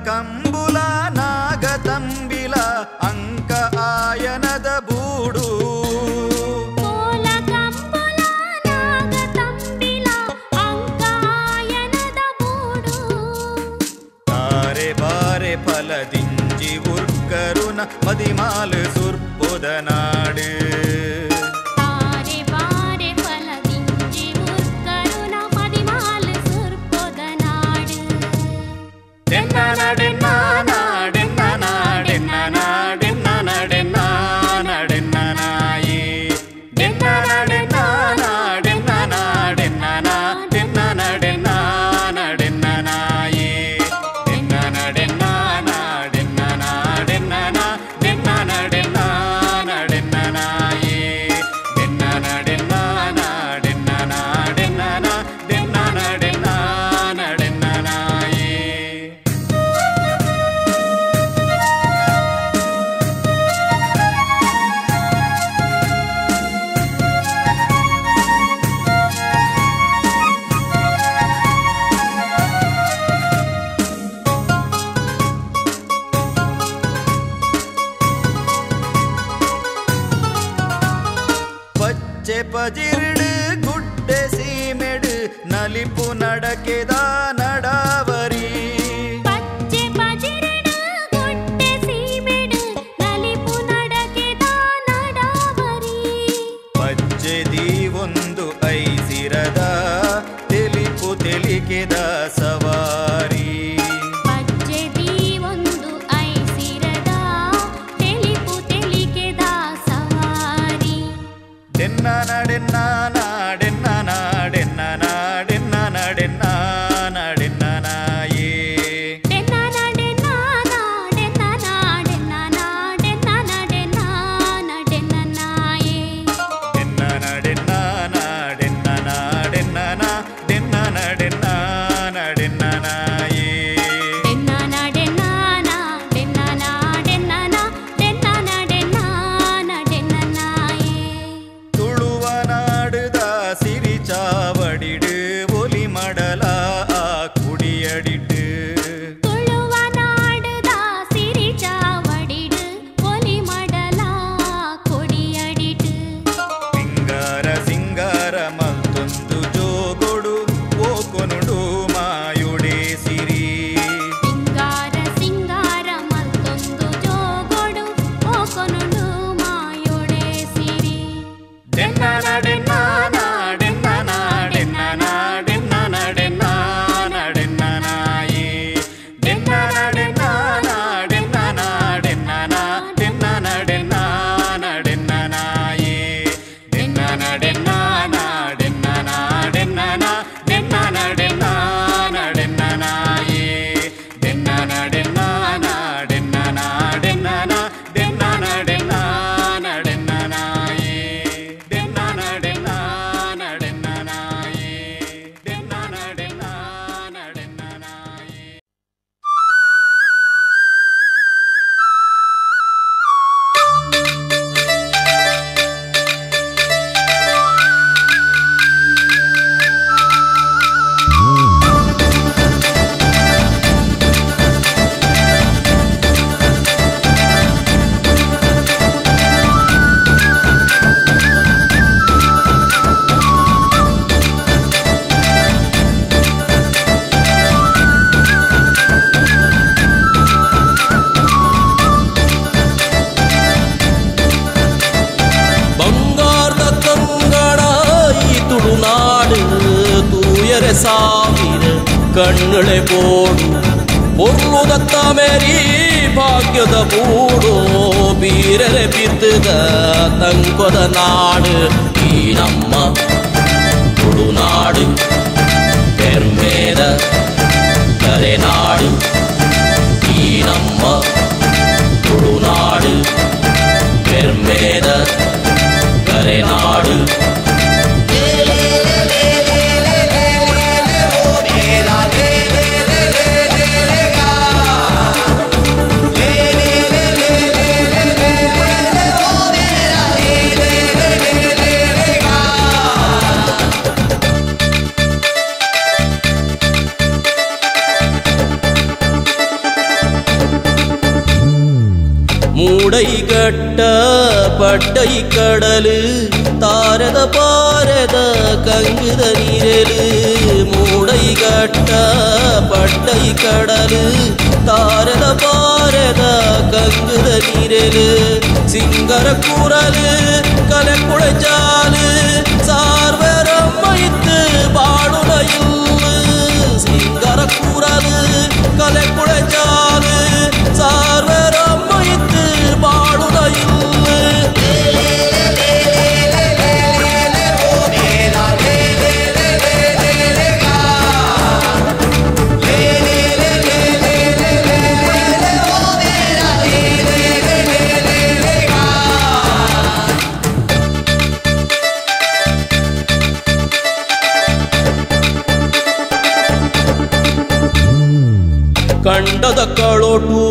ಕಂಬುಲ ನಾಗತಂಬಿಲ ಅಂಕ ಆಯನದ ಬೂಡು ಕೋಲ ಕಂಬುಲ ನಾಗತಂಬಿಲ ಅಂಕ ಆಯನದ ಬೂಡು ತಾರೆ ಬಾರೆ ಫಲದಿಂಜಿ ಉರ್ಕರುನ ಮದಿಮಾಲು ಸುರ್ಪುದ ನಾಡು ತಾರೆ ಬಾರೆ ಫಲದಿಂಜಿ ಉರ್ಕರುನ ಮದಿಮಾಲು ಸುರ್ಪುದ ನಾಡು ಪಜಿರ್ಡು ಗುಡ್ಡೆ ಸೀಮೆಡು ನಲಿಪು ನಡಕೆದ ನಡಾವರಿ ಪಚ್ಚೆ ಪಜಿರ್ಡು ಗುಡ್ಡೆ ಸೀಮೆಡು ನಲಿಪು ನಡಕೆದ ನಡಾವರಿ ಪಚ್ಚೆ ದೀವೊಂದು ಐಸಿರದ ತೆಲಿಪು ತೆಲಿಕೆದ ಸವಾರಿ ಪಚ್ಚೆ ದೀವೊಂದು ಐಸಿರದ ತೆಲಿಪು ತೆಲಿಕೆದ ಸವಾರಿ ಡೆನ್ನ ಡೆನ್ನ ನಾಡೆನ್ನ ನಾಡೆನ್ನ ನಾಡೆನ್ನ ನಾಡೆನ್ನ ನಾಡೆನ್ನ. ಸಾವಿರ ಕಣ್ಣುಳೆ ಬೋಡು ಪೊರ್ಲುದತ್ತ ಮೇರಿ ಭಾಗ್ಯದ ಬೂಡು ಬೀರರೆ ಬಿತ್ತದ ತಂಕೊದ ನಾಡು ಈ ನಮ್ಮ ತುಳುನಾಡು ಪೆರ್ಮೇದ ಕರೆನಾಡು ಈ ನಮ್ಮ ತುಳುನಾಡು ಪೆರ್ಮೇದ ಕರೆನಾಡು. ಮೂಡೈಗಟ್ಟ ಪಟ್ಟೈ ಕಡಲು ತಾರದ ಪಾರದ ಕಂಗುದ ನೀರಲು ಮೂಡೈಗಟ್ಟ ಪಟ್ಟೈ ಕಡಲು ತಾರದ ಪಾರದ ಕಂಗುದ ನೀರಲು ಸಿಂಗರ ಕೂರಲು ಕಲೆಕುಳಚಾಲು சார்வரமைத்து பாடுடையில் சிங்கர கூறலு கலைக்குழைச்சாலு சார்வரமைத்து பாடுடையில். ಕಂಡದ ಕಳೋಟು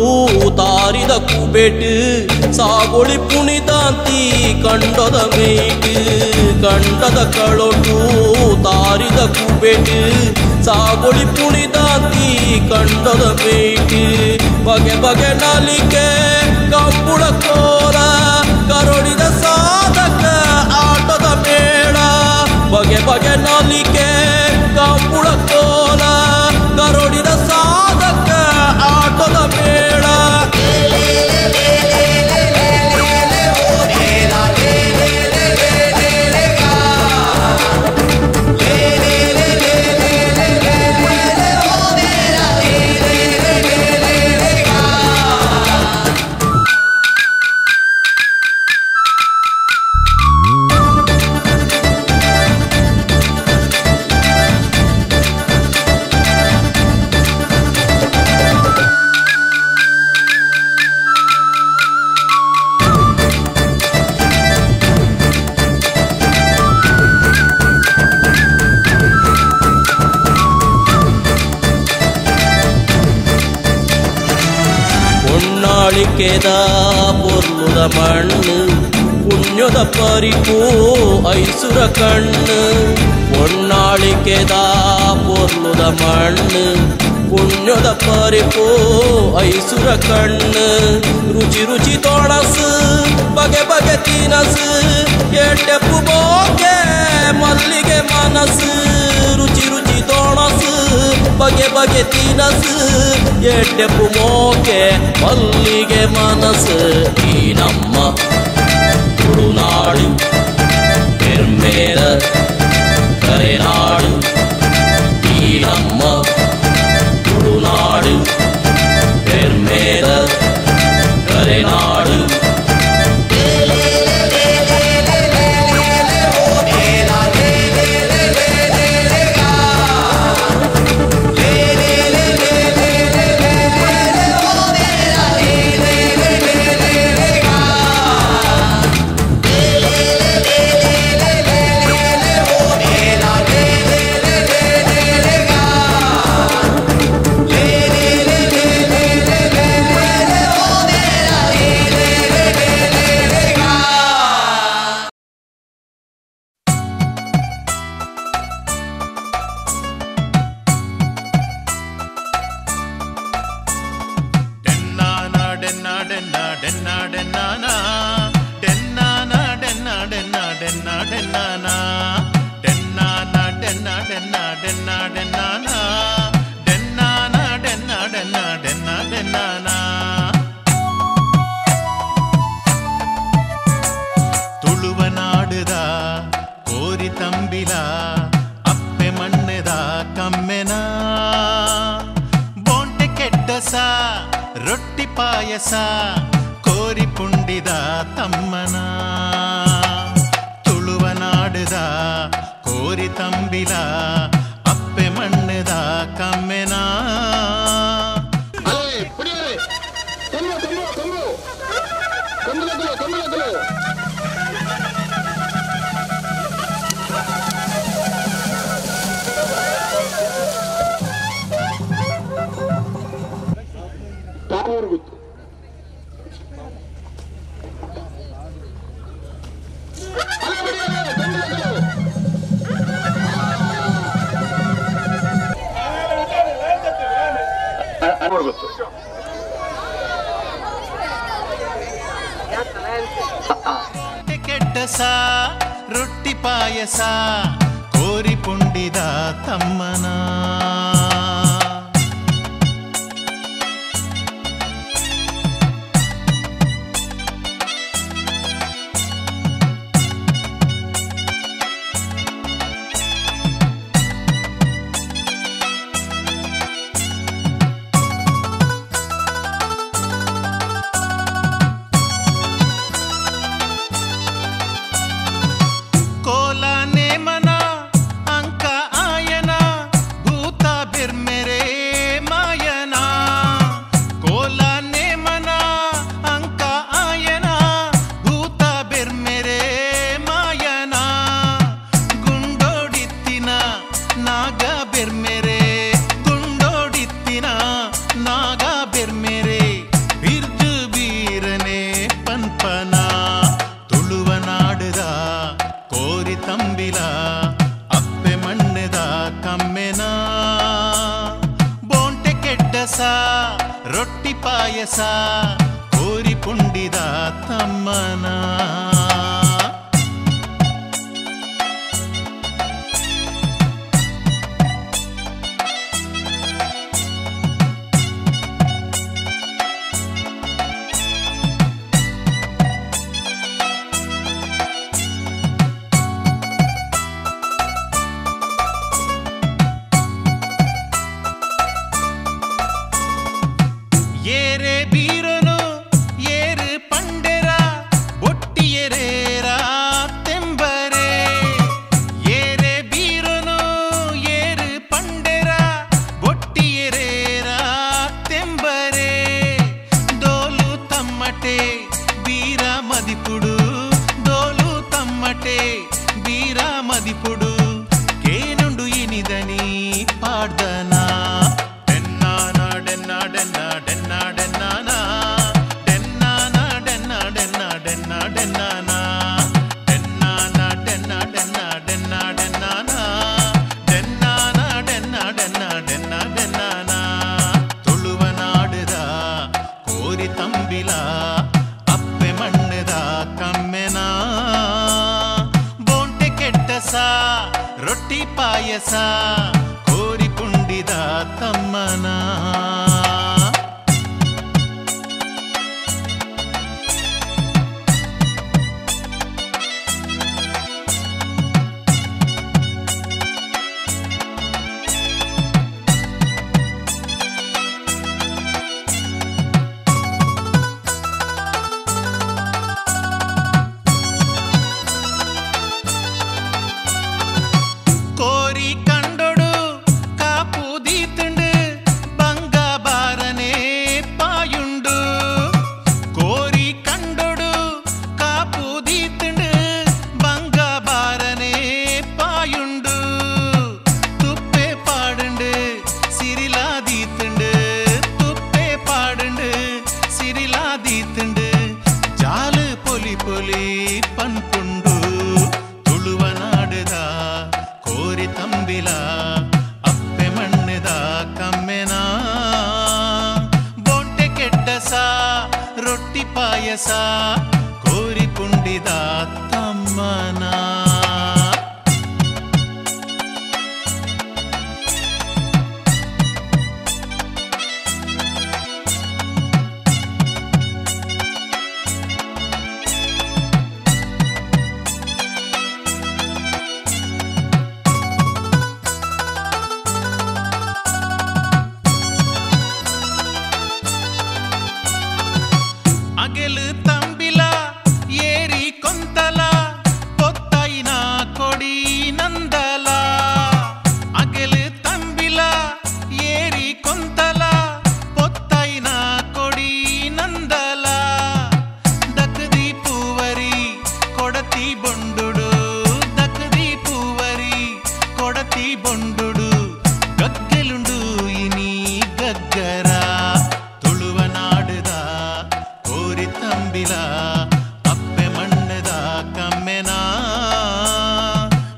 ತಾರಿದ ಕುಬೇಟು ಸಾಗೊಳಿ ಪುಣಿತಾಂತಿ ಕಂಡದ ಮೇಟು ಕಂಡದ ಕಳೋಟು ತಾರಿದ ಕುಬೇಟು ಸಾಗೊಳಿ ಪುಣಿತಾಂತಿ ಕಂಡದ ಮೇಟು ಬಗೆ ಬಗೆ ನಲಿಕೆ ಕಂಬುಳ ಕೋಲ ಕರೋಡಿದ ಸಾಧಕ ಆಟದ ಮೇಳ ಬಗೆ ಬಗೆ ನಲಿಕೆ ಕಂಬುಳ ಕೋಲ ಕರೋಡಿದ ಸಾಧಕ ಆಟದ ಮೇಳ. ಹೊನ್ನಾಳಿಕೆದ ಪೊರ್ಲುದ ಮಣ್ಣು ಪುಣ್ಯದ ಪರಿಪು ಐಸುರ ಕಣ್ಣು ಹೊನ್ನಾಳಿಕೆದ ಪೊರ್ಲುದ ಮಣ್ಣು ಪುಣ್ಯದ ಪರಿಪು ಐಸುರ ಕಣ್ಣು ರುಚಿ ರುಚಿ ತೊಣಸು ಬಗೆ ಬಗೆ ತಿನಸು ಎಡ್ಡೆಪ್ಪು ಬೋಕೆ ಮಲ್ಲಿಗೆ ಮನಸ್ಸು ರುಚಿ ರುಚಿ ತೊಣಸು ಬಗೆ ಬಗೆ ತಿನಸು ಎಡ್ಡೆಪ್ಪು ಮೋಕೆ ಮಲ್ಲಿಗೆ ಮನಸ್ಸು ಈ ನಮ್ಮ ತುಳುನಾಡು ಪೆರ್ಮೇದ ಕರೆನಾಡು ಈ ನಮ್ಮ ತುಳುನಾಡು ಪೆರ್ಮೇದ ಕರೆನಾಡು. ತುಳುವನಾಡುದ ಕೋರಿ ತಂಬಿಲ ಅಪ್ಪೆ ಮಣ್ಣದ ಪಾಯಸ ಕೋರಿ ಪುಂಡಿದ ತಮ್ಮನ ತುಳುವ ನಾಡುದ ಕೋರಿ ತಂಬಿಲ ಅಪ್ಪೆ ಮಣ್ಣದ ಕಮ್ಮೆನ. ಕೆಡ್ಡಸ ರೊಟ್ಟಿ ಪಾಯಸ ಕೋರಿ ಪುಂಡಿದ ತಮ್ಮನ. ರೊಟ್ಟಿ ಪಾಯಸ ಕೋರಿ ಪುಂಡಿದ ತಮ್ಮನ. ಏರೆ ಬೀರನು ಏರು ಪಂಡೆರ ಒಟ್ಟಿಯರೇರ ತೆಂಬರೆ. ಏರೆ ಬೀರನು ಏರು ಪಂಡೆರ ಒಟ್ಟಿಯರೇರ ತೆಂಬರೆ. ದೋಲು ತಮ್ಮಟೆ ಬೀರ ಮದಿಪುಡು ದೋಲು ತಮ್ಮಟೆ ಬೀರ ಮದಿಪುಡು ಕೇನುಂಡು ಇನಿದನಿ ಪಾಡ್ದನ. ಅಪ್ಪೆ ಮಣ್ಣದ ಕಮ್ಮೆನ ಬೋಂಟೆ ಕೆಟ್ಟಸ ರೊಟ್ಟಿ ಪಾಯಸ ಕೋರಿ ಪುಂಡಿದ ತಮ್ಮನ. ಕೋರಿ ಕಂಡೊಡು ಕಾಪು ದೀತುಂಡು ಬಂಗ ಬಾರನೆ ಪಾಯುಂಡು. ಕೋರಿ ಕಂಡೊಡು ಕಾಪು ದೀತುಂಡು ಬಂಗ ಬಾರನೆ ಪಾಯುಂಡು. ತುಪ್ಪೆ ಪಾಡುಂಡು ಸಿರಿಲಾ ದೀತುಂಡು ತುಪ್ಪೆ ಪಾಡುಂಡು ಸಿರಿಲಾ ದೀತುಂಡು ಜಾಲು ಪೊಲಿ ಪೊಲಿ ಪನ್ಪುಂಡು. ತುಳುವ ನಾಡುದ ಕೋರಿ ತಂಬಿಲ ಅಪ್ಪೆ ಮಣ್ಣದ ಕಮ್ಮೆನ ಬೋಂಟೆ ಕೆಡ್ಡಸ ರೊಟ್ಟಿ ಪಾಯಸ ಕೋರಿ ಪುಂಡಿದ ತಮ್ಮನ. ತಂಬಿಲ ಏರಿ ಕೊಂತಲ ಪೊತ್ತೈನ ಕೊಡಿ ನಂದಲ ಅಗೆಲು ತಂಬಿಲ ಏರಿ ಕೊಂತಲ ಪೊತ್ತೈನ ಕೊಡಿ ನಂದಲ ದಕ್ಕದಿ ಪೂವರಿ ಕೊಡತಿ ಬೊಂಡುಡು ದಕ್ಕದಿ ಪೂವರಿ ಕೊಡತಿ ಬೊಂಡುಡು ಗಗ್ಗೆಲುಂಡು ಇನಿ ಗಗ್ಗರ ತುಳುವ ನಾಡುದ ಕೋರಿ ತಂಬಿಲ ಅಪ್ಪೆ ಮಣ್ಣದ ಕಮ್ಮೆನ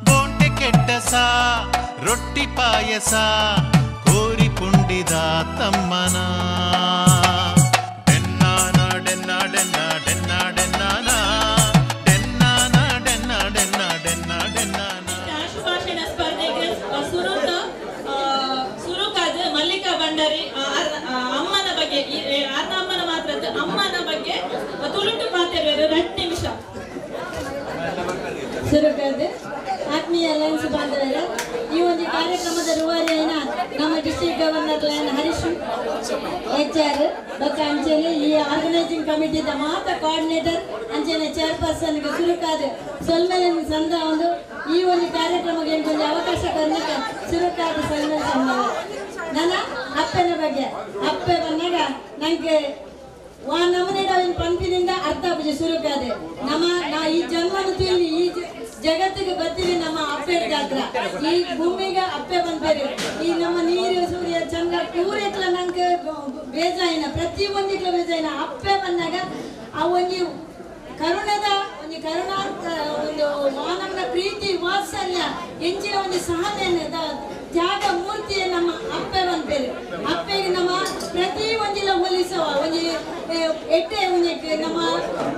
ಬೋಂಟೆ ಕೆಟ್ಟಸ ರೊಟ್ಟಿ ಪಾಯಸ ಕೋರಿ ಪುಂಡಿದ ತಮ್ಮನ ಡೆನ್ನಾನ ಡೆನ್ನ ಡೆನ್ನ ಡೆನ್ನ ಡೆನ್ನಾನ ಡೆನ್ನಾನ ಡೆನ್ನ ಡೆನ್ನ ಡೆನ್ನ ಡೆನ್ನಾನ ಆಶುಭಾಷಣ ಸ್ಪರ್ಧೆಗೆ ಸುರುತ ಸುರುಕಾದ ಮಲ್ಲಿಕಾ ಭಂಡಾರಿ ಅಮ್ಮನ ಬಗ್ಗೆ ಅರ್ನ ಅಮ್ಮನ ಮಾತ್ರ ಅಮ್ಮನ ಬಗ್ಗೆ ತುಳುಟು ಮಾತಾಡುವರು 2 ನಿಮಿಷ. ಸುರುಕಾದ ಆತ್ಮೀಯ ಲಯನ್ಸ್ ಬಾಂಧವರ ಈ ಒಂದು ಕಾರ್ಯಕ್ರಮದ ರೂವಾರಿಯನ್ನ ನಮ್ಮ district governor lion Harish H R ಬೊಕ್ಕ ಅಂಚನೆ ಈ ಆರ್ಗನೈಸಿಂಗ್ ಕಮಿಟಿದ ಮಾತ ಕೋಆರ್ಡಿನೇಟರ್ ಅಂಚನೆ ಚೇರ್ಪರ್ಸನ್ ಸುರುಕಾದ ಸೊಲ್ಮೆಲೆ ಸಂದ ಒಂದು ಈ ಒಂದು ಕಾರ್ಯಕ್ರಮಕ್ಕೆ ಒಂದು ಅವಕಾಶ ಕೊರಲಿಕ್ಕೆ ಸುರುಕಾದ ಸೊಲ್ಮೆಲೆ ಸಂದ. ನನ್ನ ಅಪ್ಪನ ಬಗ್ಗೆ ಅಪ್ಪೆ ಬಂದಾಗ ನನಗೆ ವಾ ನಮನೆ ಪಂಪಿನಿಂದ ಅರ್ಥ ಆಪುಜಿ ಸುರುಕಾದೆ ನಮ್ಮ ನಾ ಈ ಜನ್ಮನ ತುಯ್ಲಿ ಈ ಜಗತ್ತಿಗೆ ಬರ್ತೀವಿ ನಮ್ಮ ಅಪ್ಪೆ ಗಾತ್ರ ಈ ಭೂಮಿಗೆ ಅಪ್ಪೆ ಬಂದ್ಬೇರು ಈ ನಮ್ಮ ನೀರು ಸೂರ್ಯ ಚಂದ್ರ ಪೂರೆಕ್ಲ ನಂಗೆ ಬೇಜಾಯಿನ ಪ್ರತಿ ಒಂದಿಕ್ಲ ಬೇಜಾಯಿನ ಅಪ್ಪೆ ಬಂದಾಗ ಆ ಒಂಜಿ ಕರುಣದ ಒಂಜಿ ಕರುಣಾರ್ಥ ಒಂದು ಮಾನವನ ಪ್ರೀತಿ ವಾತ್ಸಲ್ಯ ಎಂಚಿನ ಒಂದು ಸಹನೆಯನ್ನು ತ್ಯಾಗ ಮೂರ್ತಿಯ ನಮ್ಮ ಅಪ್ಪೆ ಬಂದ್ಬೇರು. ಅಪ್ಪೆಗೆ ನಮ್ಮ ಪ್ರತಿ ಒಂಜಿಲ ಹೋಲಿಸುವ ಒಂಜಿ ಎಟ್ಟೆ ಒಂಜಿ ನಮ್ಮ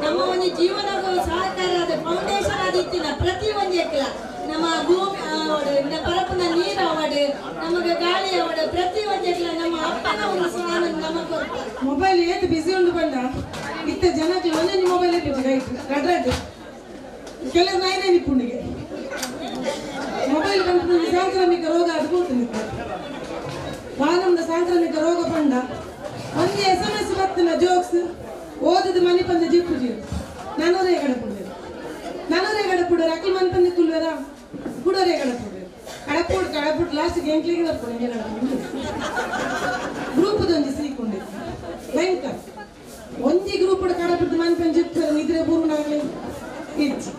ನಮ್ಮ ಒಂಜಿ ಜೀವನದ ಸಹಕಾರ ಫೌಂಡೇಶನ್ ಆದಿತ್ತಿನ ಪ್ರತಿ ಒಂಜಿ ಎಕ್ಕಲ ನಮ್ಮ ಭೂಮಿ ಆವಡು ಪರಪುನ ನೀರು ಆವಡು ನಮಗೆ ಗಾಳಿ ಆವಡು ಪ್ರತಿ ಒಂಜಿ ಎಕ್ಕಲ ನಮ್ಮ ಅಪ್ಪನ ಒಂದು ಸ್ಥಾನ ನಮ್ಮ ಕೊಡ್ತಾರೆ. ಮೊಬೈಲ್ ಏತ್ ಬಿಸಿ ಉಂಡು ಬಂಡ ಇತ್ತ ಜನಕ್ಕೆ ಒಂದೊಂದು ಮೊಬೈಲ್ ಬಿಸಿ ರೈಟ್ ರಡ್ ರಡ್ ಕೆಲವು ನಾಯಿನೇ ನಿಪ್ಪುಂಡಿಗೆ ಮೊಬೈಲ್ ಬಂದು ಸಾಂಕ್ರಾಮಿಕ ರೋಗ ಅದು ಕೂತು ವಾನಂದ ಸಾಂಕ್ರಾಮಿಕ ರೋಗ ಪಂಡ ಒಂದೇ SMS ಬತ್ತಿನ ಜೋಕ್ಸ್ ಓದದ ಮನಿ ಪಂದ ಜಿಪ್ಪುಜಿ ನಾನೂರೇ ಕಡಪುಡುವೆರು ನಾನೂರೇ ಕಡಪುಡೋರು ಅಕ್ಕಿ ಮನಿ ಪಂದ ಕುಲ್ವೆರ ಕುಡೋರೇ ಕಡಪುಡುವೆರು ಕಡಪುಡು ಕಡಪುಡು ಲಾಸ್ಟ್ಗೆ ಎಂಕ್ಲಿಗೆ ಬರ್ಪುಡು ಎಂಗೆ ಕಡಪುಡು ಗ್ರೂಪದೊಂಜಿ ಸೀಕೊಂಡು ಭಯಂಕರ ಒಂಜಿ ಗ್ರೂಪ್ ಕಡಪುಡು ಮನಿ ಪಂದ ಜಿಪ್ಪು ಇದ್ರೆ ಬೂರುನಾಗಲಿ ಇಜ್ಜಿ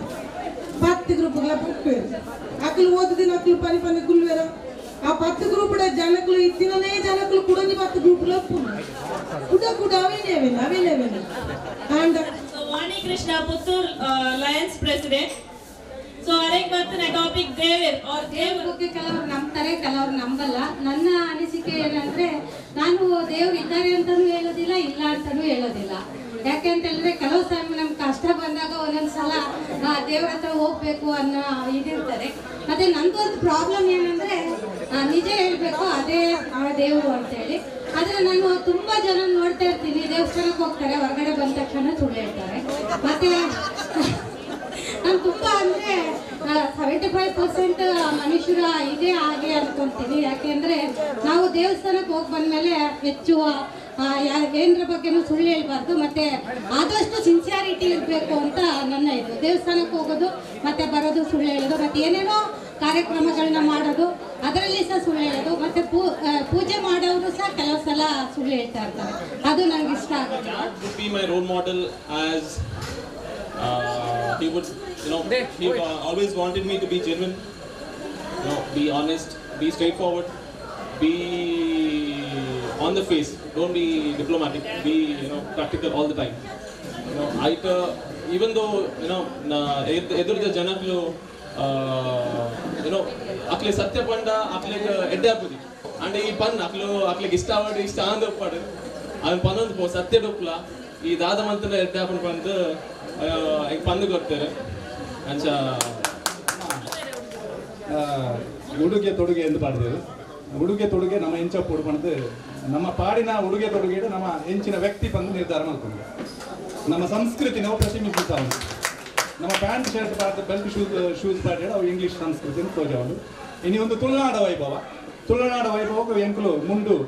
10 ಗ್ರೂಪ್ಗಳ ಪುಕ್ಕೇರು ಅಕ್ಕಲು ಓದದಿನ ಅಕ್ಕಲು ಪನಿ ಪನಿ ಕುಲ್ವೆರ ಆ 10 ಗ್ರೂಪ್ ಜನಕಲು ಇತ್ತಿನೇ ಜನಕಲು ಕುಡೊಂಜಿ 10 ಗ್ರೂಪ್ ಕುಡ ಕುಡ ಅವೇನೆ ಅವೇನೆ ಅವೇನೆ ಅವೇನೆ and Vani Krishna Puttur lions president. So ಅರೆಗ್ ಬರ್ತಿನ ಟಾಪಿಕ್ ದೇವೇರ್ ಆರ್ ದೇವರು ಬಗ್ಗೆ ಕೆಲವರು ನಂಬ್ತಾರೆ ಕೆಲವರು ನಂಬಲ್ಲ. ನನ್ನ ಅನಿಸಿಕೆ ಏನಂದ್ರೆ ನಾನು ದೇವ್ರು ಇದ್ದಾರೆ ಅಂತಾನೂ ಹೇಳೋದಿಲ್ಲ ಇಲ್ಲ ಅಂತಾನೂ ಹೇಳೋದಿಲ್ಲ. ಯಾಕೆ ಅಂತ ಹೇಳಿದ್ರೆ ಕೆಲವು ಸಮಯ ನಮ್ಗೆ ಕಷ್ಟ ಬಂದಾಗ ಒಂದೊಂದು ಸಲ ದೇವ್ರ ಹತ್ರ ಹೋಗ್ಬೇಕು ಅನ್ನೋ ಇದಿರ್ತಾರೆ. ಮತ್ತೆ ನಂದು ಒಂದು ಪ್ರಾಬ್ಲಮ್ ಏನಂದ್ರೆ ನಿಜ ಹೇಳ್ಬೇಕು ಅದೇ ಆ ದೇವರು ಅಂತೇಳಿ. ಆದರೆ ನಾನು ತುಂಬಾ ಜನ ನೋಡ್ತಾ ಇರ್ತೀನಿ ದೇವಸ್ಥಾನಕ್ಕೆ ಹೋಗ್ತಾರೆ ಹೊರಗಡೆ ಬಂದ ತಕ್ಷಣ ಸುಳ್ಳು ಹೇಳ್ತಾರೆ. ಮತ್ತೆ ನಾನು ತುಂಬಾ ಅಂದ್ರೆ 75% ಮನುಷ್ಯರ ಇದೇ ಹಾಗೆ ಅನ್ಕೊಂತೀನಿ. ಯಾಕೆಂದ್ರೆ ನಾವು ದೇವಸ್ಥಾನಕ್ಕೆ ಹೋಗಿ ಬಂದ್ಮೇಲೆ ಹೆಚ್ಚು ಏನರ ಬಗ್ಗೆನೂ ಸುಳ್ಳು ಹೇಳ್ಬಾರ್ದು ಮತ್ತೆ ಆದಷ್ಟು ಸಿನ್ಸಿಯಾರಿಟಿ ಇರಬೇಕು ಅಂತ ನನ್ನ ಇದು. ದೇವಸ್ಥಾನಕ್ಕೆ ಹೋಗೋದು ಮತ್ತೆ ಬರೋದು ಸುಳ್ಳು ಹೇಳೋದು ಮತ್ತೆ ಏನೇನೋ ಕಾರ್ಯಕ್ರಮಗಳನ್ನ ಮಾಡೋದು ಅದರಲ್ಲಿ ಸಹ ಸುಳ್ಳು ಹೇಳೋದು ಮತ್ತೆ ಪೂಜೆ ಮಾಡೋರು ಸಹ ಕೆಲವು ಸಲ ಸುಳ್ಳು ಹೇಳ್ತಾ ಇರ್ತಾರೆ. ಅದು ನನಗೆ ಇಷ್ಟ ಆಗುತ್ತೆ. Be my role model as he would, you know, he always wanted me to be genuine, you know, be honest, be straightforward, be on the face, don't be diplomatic, be, you know, practical all the time. You know, I even though, you know, edurda janaklu, you know, akle satya panda akle edde apudi and ee pan aklu akle ishta avadu ishta andu oppadu avan panondu po satya dopla ee dada mantana edde apun pandu ಪಂದು ಕೊಡ್ತಾರೆ. ಅಂಚ ಉಡುಗೆ ತೊಡುಗೆ ಎಂದು ಪಾಡಿದೆವು. ಉಡುಗೆ ತೊಡುಗೆ ನಮ್ಮ ಎಂಚ ಪೋಡು ಪಂದು ನಮ್ಮ ಪಾಡಿನ ಉಡುಗೆ ತೊಡುಗೆ ನಮ್ಮ ಎಂಚಿನ ವ್ಯಕ್ತಿ ಬಂದು ನಿರ್ಧಾರ ಮಾಡ್ಕೊಂಡು ನಮ್ಮ ಸಂಸ್ಕೃತಿ ನಾವು ಪ್ರತಿಬಿಂಬಿಸ್ತಾ ಉಂಟು. ನಮ್ಮ ಪ್ಯಾಂಟ್ ಶರ್ಟ್ ಪಾಡ್ದು ಬೆಲ್ಟ್ ಶೂಸ್ ಪಾಡಿ ಅವು ಇಂಗ್ಲೀಷ್ ಸಂಸ್ಕೃತಿಯನ್ನು ತೋಜಾವುಂಡು. ಇನ್ನು ಒಂದು ತುಳುನಾಡ ವೈಭವ, ತುಳುನಾಡ ವೈಭವಕ್ಕೆ ಎಂಕುಲು ಮುಂಡು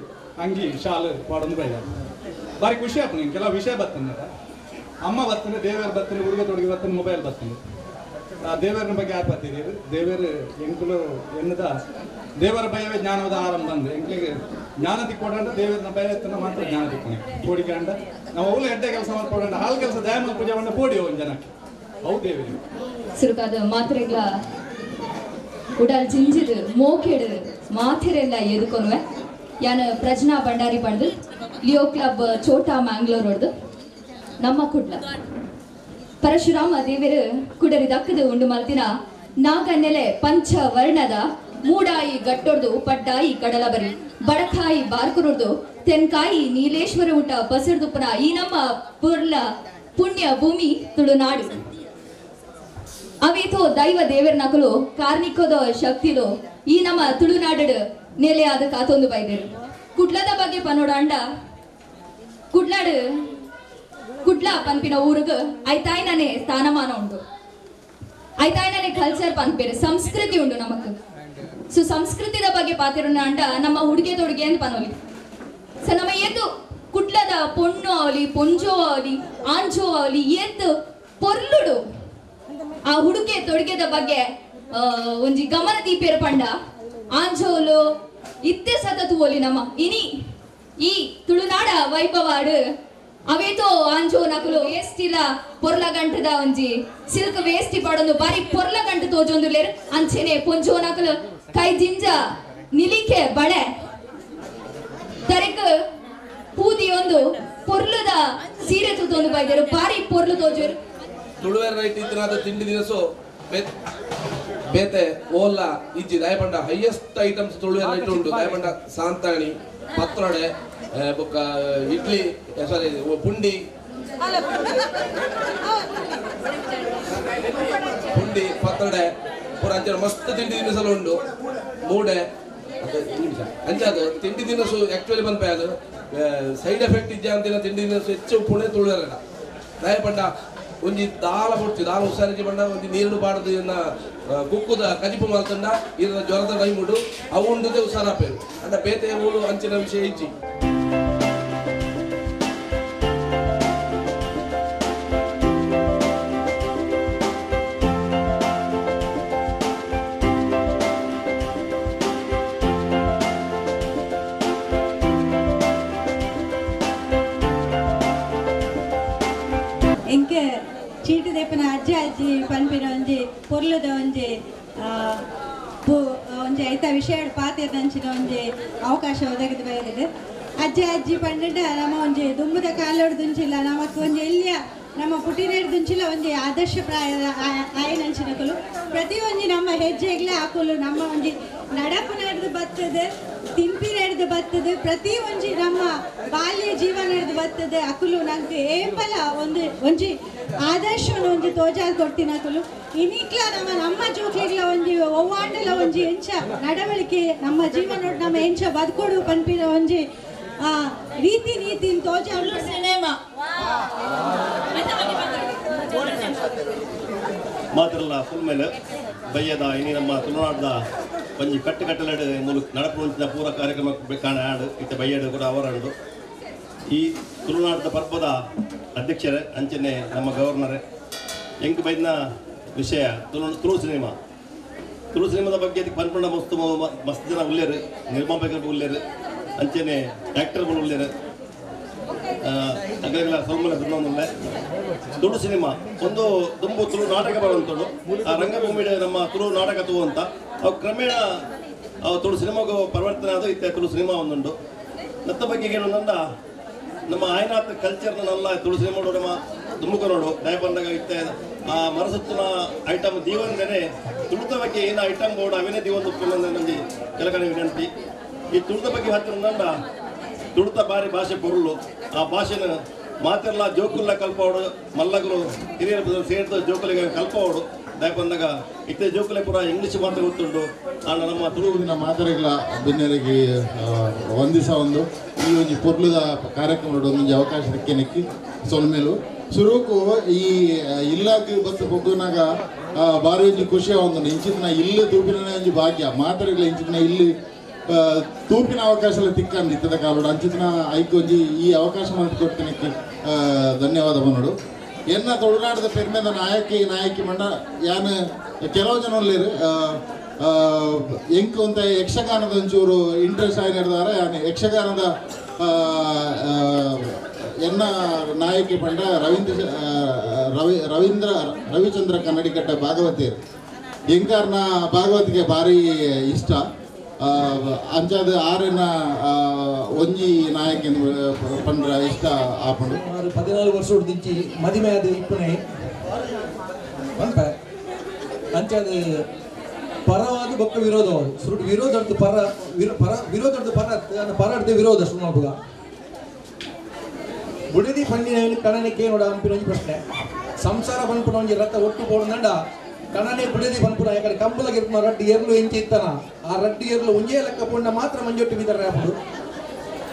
ಅಂಗಿ ಶಾಲು ಪಾಡೊಂದು ಬೈದ ಭಾರಿ ಖುಷಿ ಆಗ್ತದೆ. ಕೆಲವು ವಿಷಯ ಬರ್ತದೆ. ಅಮ್ಮ ಬರ್ತದೆ, ದೇವರ ಬರ್ತದೆ, ಉಡುಗೆ ತೊಡುಗೆ ಬರ್ತದೆ, ಮೊಬೈಲ್ ಬರ್ತದೆ. ಆ ದೇವರನ ಬಗ್ಗೆ ಯಾರು ಬರ್ತಿದ್ದೀರಿ? ದೇವರು ಎಂಕುಲು ಎನ್ನದ ದೇವರ ಭಯವೇ ಜ್ಞಾನದ ಆರಂಭ ಅಂದ್ರೆ ಎಂಕ್ಲಿಗೆ ಜ್ಞಾನ ತಿಕ್ಕೊಡಂಡ ದೇವರನ ಭಯ ಎತ್ತನ ಮಾತ್ರ ಜ್ಞಾನ ತಿಕ್ಕೊಣೆ ಕೋಡಿಕಂಡ ನಾವು ಅವಳು ಎಡ್ಡೆ ಕೆಲಸ ಮಾಡ್ಕೊಡಂಡ ಹಾಲು ಕೆಲಸ ದಯಮಲ್ ಪೂಜೆ ಬಂಡ ಪೋಡಿ ಒಂದು ಜನಕ್ಕೆ ಅವು ದೇವರು ಸುರುಕಾದ ಮಾತ್ರೆಗಳ ಉಡಲ್ ಜಿಂಜಿದು ಮೋಕೆಡು ಮಾಥೆರೆಲ್ಲ ಎದುಕೊನುವೆ. ಯಾನು ಪ್ರಜ್ನಾ ಭಂಡಾರಿ ಪಂಡು ಲಿಯೋ ಕ್ಲಬ್ ಚೋಟಾ ಮ್ಯಾಂಗ್ಳೂರ್ ಹೊಡೆದು ನಮ್ಮ ಕುಡ್ಲ ಪರಶುರಾಮ ದೇವರು ಕುಡರಿ ದಕ್ಕದು ಉಂಡು ಮಲ್ತಿನ ನಾಗನ್ನೆಲೆ ಪಂಚವರ್ಣದ ಮೂಡಾಯಿ ಗಟ್ಟೊಡ್ದು ಪಡ್ಡಾಯಿ ಕಡಲಬರಿ ಬಡಕಾಯಿ ಬಾರ್ಕುರುಡ್ದು ತೆನ್ಕಾಯಿ ನೀಲೇಶ್ವರ ಊಟ ಬಸರದುಪ್ಪನ ಈ ನಮ್ಮ ಪುರ್ಲ ಪುಣ್ಯ ಭೂಮಿ ತುಳುನಾಡು. ಅವೇತೋ ದೈವ ದೇವರ ನಕಲು ಕಾರ್ಣಿಕದ ಶಕ್ತಿಲು ಈ ನಮ್ಮ ತುಳುನಾಡು ನೆಲೆಯಾದ ಕಾತೊಂದು ಬೈದರು. ಕುಡ್ಲದ ಬಗ್ಗೆ ಪನೋಡಾಂಡ ಕುಡ್ಲಾಡು ಕುಡ್ಲ ಪನ್ಪಿನ ಊರುಗು ಐತಾಯ್ನೇ ಸ್ಥಾನಮಾನ ಉಂಟು, ಐತಾಯ್ನೇ ಕಲ್ಚರ್ ಪನ್ಪೇರು ಸಂಸ್ಕೃತಿ ಉಂಟು ನಮಕ್. ಸೊ ಸಂಸ್ಕೃತಿದ ಬಗ್ಗೆ ಪಾತಿರೋಣ ಅಂಡ ನಮ್ಮ ಹುಡುಗೆ ತೊಡುಗೆ ಅಂತ ಪನೋಲಿ. ಸೊ ನಮ್ಮ ಏತು ಕುಡ್ಲದ ಪೊಣ್ಣು ಅವಲಿ ಪೊಂಜೋ ಅವಲಿ ಆಂಜೋ ಅವಲಿ ಏತು ಪೊರ್ಲುಡು ಆ ಹುಡುಗೆ ತೊಡುಗೆದ ಬಗ್ಗೆ ಒಂಜಿ ಗಮನ ದೀಪೇರು ಪಂಡ ಆಂಜೋಲು ಇತ್ತೆ ಸತತು ಓಲಿ ನಮ್ಮ ಇನಿ ಈ ತುಳುನಾಡ ವೈಭವಾಡು ಅವೇತೋ ಆಂಜೋ ನಕಲು ವೇಸ್ಟಿಲ ಪೊರ್ಲ ಗಂಟದ ಒಂಜಿ ಸಿಲ್ಕ್ ವೇಸ್ಟಿ ಪಾಡೊಂದು ಬಾರಿ ಪೊರ್ಲ ಗಂಟು ತೋಜೊಂದು ಲೇರು ಅಂಚೆನೆ ಪೊಂಜೋ ನಕಲು ಕೈ ಜಿಂಜ ನಿಲಿಕೆ ಬಳೆ ತರಕ ಪೂದಿಯೊಂದು ಪೊರ್ಲದ ಸೀರೆ ತೂತೊಂದು ಬೈದರು ಬಾರಿ ಪೊರ್ಲು ತೋಜರು. ತುಳುವೆರ್ ರೈಟ್ ಇತ್ತಿನಾದ ತಿಂಡಿ ದಿನಸು ಬೇತೆ ಓಲ್ಲ ಇಜ್ಜಿ ದಾಯಪಂಡ ಹೈಯೆಸ್ಟ್ ಐಟಮ್ಸ್ ತುಳುವೆರ್ ರೈಟ್ ಉಂಟು. ದಾಯಪಂಡ ಸಾಂತಾಣಿ ಪತ್ರೊಡೆ ಬೊಕ್ಕ ಇಡ್ಲಿ ಸಾರಿ ಪುಂಡಿ ಪುಂಡಿ ಪತ್ರೊಡೆ ಪೂರ ಅಂಚೆ ಮಸ್ತ್ ತಿಂಡಿ ತಿನಿಸಲು ಉಂಟು. ಮೂಡೆ ಅಂಚೆ ಅದು ತಿಂಡಿ ತಿನಿಸು ಆಕ್ಚುಲಿ ಬಂದ್ಪೆ ಅದು ಸೈಡ್ ಎಫೆಕ್ಟ್ ಇಜ್ಜೆ ಅಂತಿನ ತಿಂಡಿ ತಿನಿಸು ಹೆಚ್ಚು ಪುಣೆ ತುಳುವೆರಡ. ದಾಯಪಂಡ ಒಂಜಿ ದಾಲ ಪೊಡ್ಚಿ ದಾಲ ಹುಷಾರಿಗೆ ಬಂಡ ಒಂಜಿ ನೀರು ಬಾಡದು ಇನ್ನ ಕುಕ್ಕುದ ಕಜಿಪು ಮಲ್ತಂಡ ಇರ ಜ್ವರದ ಟೈಮ್ ಉಂಡು ಅವು ಉಂಡುದೇ ಹುಷಾರಾಪೇರು ಅಂಡ ಬೇತೆ ಊರು ಅಂಚಿನ ವಿಷಯ ಇಜ್ಜಿ. ಎಂಕೆ ಚೀಟಿ ದೇಪನ ಅಜ್ಜ ಅಜ್ಜಿ ಪನ್ಪಿನ ಒಂಜಿ ಪೊರ್ಲುದ ಒಂಜಿ ಒಂಜಿ ಐತ ವಿಷಯ ಪಾತೆದಂಚಿನ ಒಂಜಿ ಅವಕಾಶ ಒದಗಿದ ಬೈದಿದೆ. ಅಜ್ಜ ಅಜ್ಜಿ ಪಂಡ ನಮ್ಮ ಒಂಜಿ ದುಂಬುದ ಕಾಲೊಡ್ದುಂಚಿಲ್ಲ ನಮಕ್ ಒಂಜಿ ಎಲ್ಲಿಯ ನಮ್ಮ ಪುಟಿನೆಡ್ದುಂಚಿಲ್ಲ ಒಂಜಿ ಆದರ್ಶ ಪ್ರಾಯದ ಆಯನಂಚಿನಕುಲು ಪ್ರತಿ ಒಂಜಿ ನಮ್ಮ ಹೆಜ್ಜೆಗ್ಲೇ ಹಾಕಲು ನಮ್ಮ ಒಂಜಿ ನಡಪು ನಡೆದು ಬರ್ತದೆ, ತಿಂಪಿ ನಡೆದು ಬರ್ತದೆ, ಪ್ರತಿ ಒಂಜಿ ನಮ್ಮ ಬಾಲ್ಯ ಜೀವನ ನಡೆದು ಬರ್ತದೆ. ಅಕುಲು ನಂಗೆ ಏಪಲ ಒಂದು ಒಂಜಿ ಆದರ್ಶವನ್ನು ಒಂಜಿ ತೋಜಾಲ್ ಕೊಡ್ತೀನಿ ಅಕುಲು. ಇನಿಕ್ಲ ನಮ್ಮ ನಮ್ಮ ಜೋಕ್ಲಿಗ್ಲ ಒಂಜಿ ಒವ್ವಾಂಡಲ ಒಂಜಿ ಎಂಚ ನಡವಳಿಕೆ ನಮ್ಮ ಜೀವನ ನಮ್ಮ ಎಂಚ ಬದುಕೊಡು ಪನ್ಪಿನ ಒಂಜಿ ರೀತಿ ನೀತಿ ತೋಜಾಲ್ ಸಿನಿಮಾ ಮಾತ್ರಲ್ಲ ಫುಲ್ ಮೇಲೆ ಬಯ್ಯದ ಇನಿ ನಮ್ಮ ತುಳುನಾಡದ ಒಂಜಿ ಕಟ್ಟು ಕಟ್ಟಲೆಡು ಮೂಲು ನಡಪು ಪೂರ ಕಾರ್ಯಕ್ರಮ ಕಾಣ ಆಡು ಇತ್ತ ಬಯ್ಯಡು ಕೂಡ ಅವರಂಡು ಈ ತುಳುನಾಡದ ಪರ್ಬದ ಅಧ್ಯಕ್ಷರೇ ಅಂಚನೆ ನಮ್ಮ ಗವರ್ನರೇ ಎಂಕ್ ಬೈದಿನ ವಿಷಯ ತುಳು ಸಿನಿಮಾ ತುಳು ಸಿನಿಮಾದ ಬಗ್ಗೆ ಅದಕ್ಕೆ ಪನ್ಪಂಡ ಮಸ್ತ್ ಮಸ್ತ್ ಜನ ಉಲ್ಲೇರು ನಿರ್ಮಾಪಕರು ಉಲ್ಲೇರು ಅಂಚನೆ ಆ್ಯಕ್ಟರ್ಗಳು ಉಲ್ಲೇರು ಅಗಲ ಸೊಲ್ಮಲ ಸುನ್ನೊಂದುಲ್ಲೆ ತುಳು ಸಿನಿಮಾ ಒಂದು ತುಂಬು ತುಳು ನಾಟಕ ಬರುವಂಥದ್ದು ಆ ರಂಗಭೂಮಿ ನಮ್ಮ ತುಳು ನಾಟಕ ತೂವಂತ ಅವು ಕ್ರಮೇಣ ತುಳು ಸಿನಿಮಾಗೂ ಪರಿವರ್ತನೆ ಆದ ಇತ್ತೆ ತುಳು ಸಿನಿಮಾ ಒಂದುಂಡು. ನತ್ತ ಬಗ್ಗೆ ಏನಂದ ನಮ್ಮ ಆಯನಾಥ ಕಲ್ಚರ್ನ ತುಳು ಸಿನಿಮಾ ನಮ್ಮ ದುಮ್ಮುಕ ನೋಡು ದಯಪಂದಾಗ ಇತ್ತೆ ಆ ಮರಸತ್ತಿನ ಐಟಮ್ ದೀವಂದನೆ ತುಳುತ ಬಗ್ಗೆ ಏನು ಐಟಮ್ ಬೋರ್ಡ್ ಅವೇನೇ ದೀವಂದು ನಂಜಿ ಕೆಲಕಡೆ ವಿನಂತಿ. ಈ ತುಳುತ ಬಗ್ಗೆ ಹತ್ತಿರ ತುಳುತ ಬಾರಿ ಭಾಷೆ ಪೊರುಳು ಆ ಭಾಷೆನ ಮಾತೆಲ್ಲ ಜೋಕುಲ್ಲ ಕಲ್ಪವಡು ಮಲ್ಲಗರು ಹಿರಿಯರು ಸೇರಿದ ಜೋಕುಲಿಗೆ ಕಲ್ಪವಡು ದಯಪಂದಾಗ ಇತ್ತೆ ಜೋಕುಲೆ ಪೂರ ಇಂಗ್ಲೀಷ್ ಮಾತ್ರ ಗೊತ್ತುಂಟು. ಆಂಡ ನಮ್ಮ ತುಳುವಿನ ಮಾದರಿಗಳ ಬಿನ್ನೆರಿಗೆ ಒಂದಿಸ ಒಂದು ಈ ಒಂಜಿ ಪೊರ್ಲುದ ಕಾರ್ಯಕ್ರಮ ಒಂದೊಂದು ಅವಕಾಶ ದಿಕ್ಕೇನಕ್ಕಿ ಸೊಲ್ಮೇಲು ಸುರುಕು ಈ ಇಲ್ಲಾಗ ಬಸ್ ಪೊಗ್ಗುನಾಗ ಬಾರಿ ಒಂಜಿ ಖುಷಿ ಒಂದು ಇಂಚಿನ ಇಲ್ಲಿ ತೂಪಿನ ಒಂಜಿ ಭಾಗ್ಯ ಮಾದರಿಗಳ ಇಂಚಿನ ಇಲ್ಲಿ ತೂಪಿನ ಅವಕಾಶ ಎಲ್ಲ ತಿಕ್ಕಂದು ಇತ್ತದ ಕಾಲೋಡು ಅಂಚಿನ ಐಕ್ ಒಂಜಿ ಈ ಅವಕಾಶ ಮಾಡಿಕೊಡ್ತೇನೆ ಧನ್ಯವಾದ ಬನ್ನೋಡು. ಎನ್ನ ತುಳುನಾಡದ ಪೆರ್ಮೆದ ನಾಯಕಿ ನಾಯಕಿ ಮಂಡ ಯಾನ್ ಕೆಲವು ಜನ ಉಲ್ಲೇರು ಎಂಕ್ ಒಂತೆ ಯಕ್ಷಗಾನದ ಒಂಚೂರು ಇಂಟ್ರೆಸ್ಟ್ ಆಗಿ ನಡೆದಾರೆ. ಯಾನ್ ಯಕ್ಷಗಾನದ ಎನ್ನ ನಾಯಕಿ ಪಂಡ ರವೀಂದ್ರ ರವಿಚಂದ್ರ ಕನ್ನಡಿಕಟ್ಟ ಭಾಗವತಿಯರು. ಎಂಕಾರ್ನ ಭಾಗವತಿಗೆ ಭಾರಿ ಇಷ್ಟ. ಅಂಚಾದ ಆರೆನ ಒಂಜಿ ನಾಯಕಿ ಪಂಡ್ರ ಇಷ್ಟ ಆಪುಂಡು. 14 ವರ್ಷ ದಿಂಚಿ ಮದಿಮೆ ಆದ ಇಪ್ಪುನೆ ಪನ್ಪೆ. ಅಂಚಾದ ಪರವಾದ ಬೊಕ್ಕ ವಿರೋಧ ಸುರುಟು ವಿರೋಧ ಪರ ಪರ ವಿರೋಧ ಪರ ಪರ ಅರ್ಥ ವಿರೋಧ ಸುಮಾರು ಬುಡದಿ ಪಂಡಿನ ಕಣನೆ ಕೇನೋಡ ಅಂಪಿನ ಒಂಜಿ ಪ್ರಶ್ನೆ. ಸಂಸಾರ ಪನ್ಪುನ ಒಂಜಿ ರಥ ಒಟ್ಟು ಪೋಡುಂಡ ಕಣನೆ ಬುಡದಿ ಪನ್ಪುನ ಯಾಕಡೆ ಕಂಬಲಗಿರ್ಪುನ ರಡ್ಡು ಎರ್ಲು ಎಂಚಿ ಇತ್ತನ ಆ ರಡ್ಡು ಎರ್ಲು ಒಂಜೇ ಲೆಕ್ಕ ಪೋಂಡ ಮಾತ್ರ ಮಂಜೊಟ್ಟು ಬಿದರ ಆಪುಂಡು.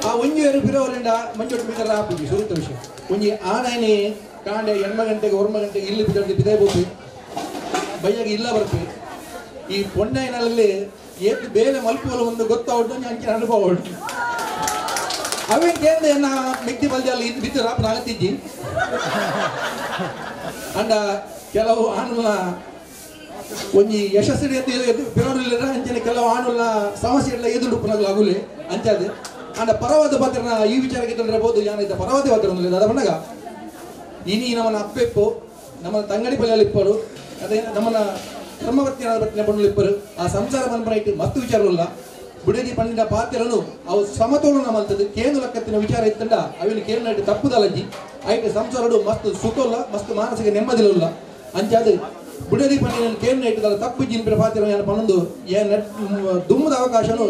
ಆ ಒಂಜಿ ಎರು ಬಿರೋಲಿಂಡ ಮಂಜೊಟ್ಟು ಬಿದರ ಆಪುಜಿ ಸುರುತ ವಿಷಯ. ಒಂಜಿ ಆನೈನೆ ಕಾಂಡೆ 8 ಗಂಟೆಗೆ 9 ಗಂಟೆಗೆ ಇಲ್ಲಿ ಬಿದರ್ದು ಬಿದೇ ಬೋಪಿ ಬೈಯಾಗಿ ಇಲ್ಲ ಬರ್ಪಿ. ಈ ಪೊಣ್ಣೈನಲ್ಲಿ ಏತ್ ಬೇಲೆ ಮಲ್ಪುವಲು ಒಂದು ಗೊತ್ತಾವಡ್ದು ಅಂಚಿನ ಅನುಭವ ಉಂಟು. ಅವೇನ್ ಕೇಂದ್ರ ಎನ್ನ ಮಿಕ್ತಿ ಬಲ್ಜಲ್ಲಿ ಇದು ಬಿದ್ದು ರಾಪನ ಆಗತ್ತಿಜ್ಜಿ. ಅಂಡ ಕೆಲವು ಆಣುಲ ಒಂಜಿ ಯಶಸ್ವಿ ಬಿರೋಡಿಲ್ಲ ಅಂಚನೆ ಕೆಲವು ಆಣುಲ ಸಮಸ್ಯೆ ಎಲ್ಲ ಎದುರು ಆಗುಲೆ ಅಂಚಾದ. ಅಂಡ ಪರವಾದ ಪಾತ್ರನ ಈ ವಿಚಾರಕ್ಕೆ ತೊಂದರೆ ಯಾನೈತ ಪರವಾದ ಪಾತ್ರ ಅದ ಬಣ್ಣಗ ಇನಿ ನಮ್ಮನ ಅಪ್ಪೆಪ್ಪು ನಮ್ಮ ತಂಗಡಿ ಪಲ್ಯಲ್ಲಿ ಇಪ್ಪರು ಅದೇ ನಮ್ಮನ್ನ ಧರ್ಮವರ್ತಿಯ ಪಣ್ಣು ಇಪ್ಪರು. ಆ ಸಂಸಾರ ಪರಂಪರೆ ಇಟ್ಟು ಮಸ್ತು ವಿಚಾರವಿಲ್ಲ. ಬುಡದಿ ಪಂಡಿನ ಪಾತ್ರನು ಅವು ಸಮತೋಲನ ಮಲ್ತದ್ದು ಕೇಂದ್ರ ಲಕ್ಕತ್ತಿನ ವಿಚಾರ ಇತ್ತಂಡ ಅವಿನ ಕೇಂದ್ರ ಇಟ್ಟು ತಪ್ಪುದಲಜ್ಜಿ ಐಟ್ ಸಂಸಾರಡು ಮಸ್ತ್ ಸುಖಲ್ಲ ಮಸ್ತ್ ಮಾನಸಿಕ ನೆಮ್ಮದಿಲ್ಲ. ಅಂಚಾದ ಬುಡದಿ ಪಂಡಿನ ಕೇಂದ್ರ ಇಟ್ಟದಲ್ಲ ತಪ್ಪು ಜಿನ್ಪಿನ ಪಾತ್ರ ಏನು ಪನ್ನೊಂದು ಏನು ದುಮ್ಮದ ಅವಕಾಶನು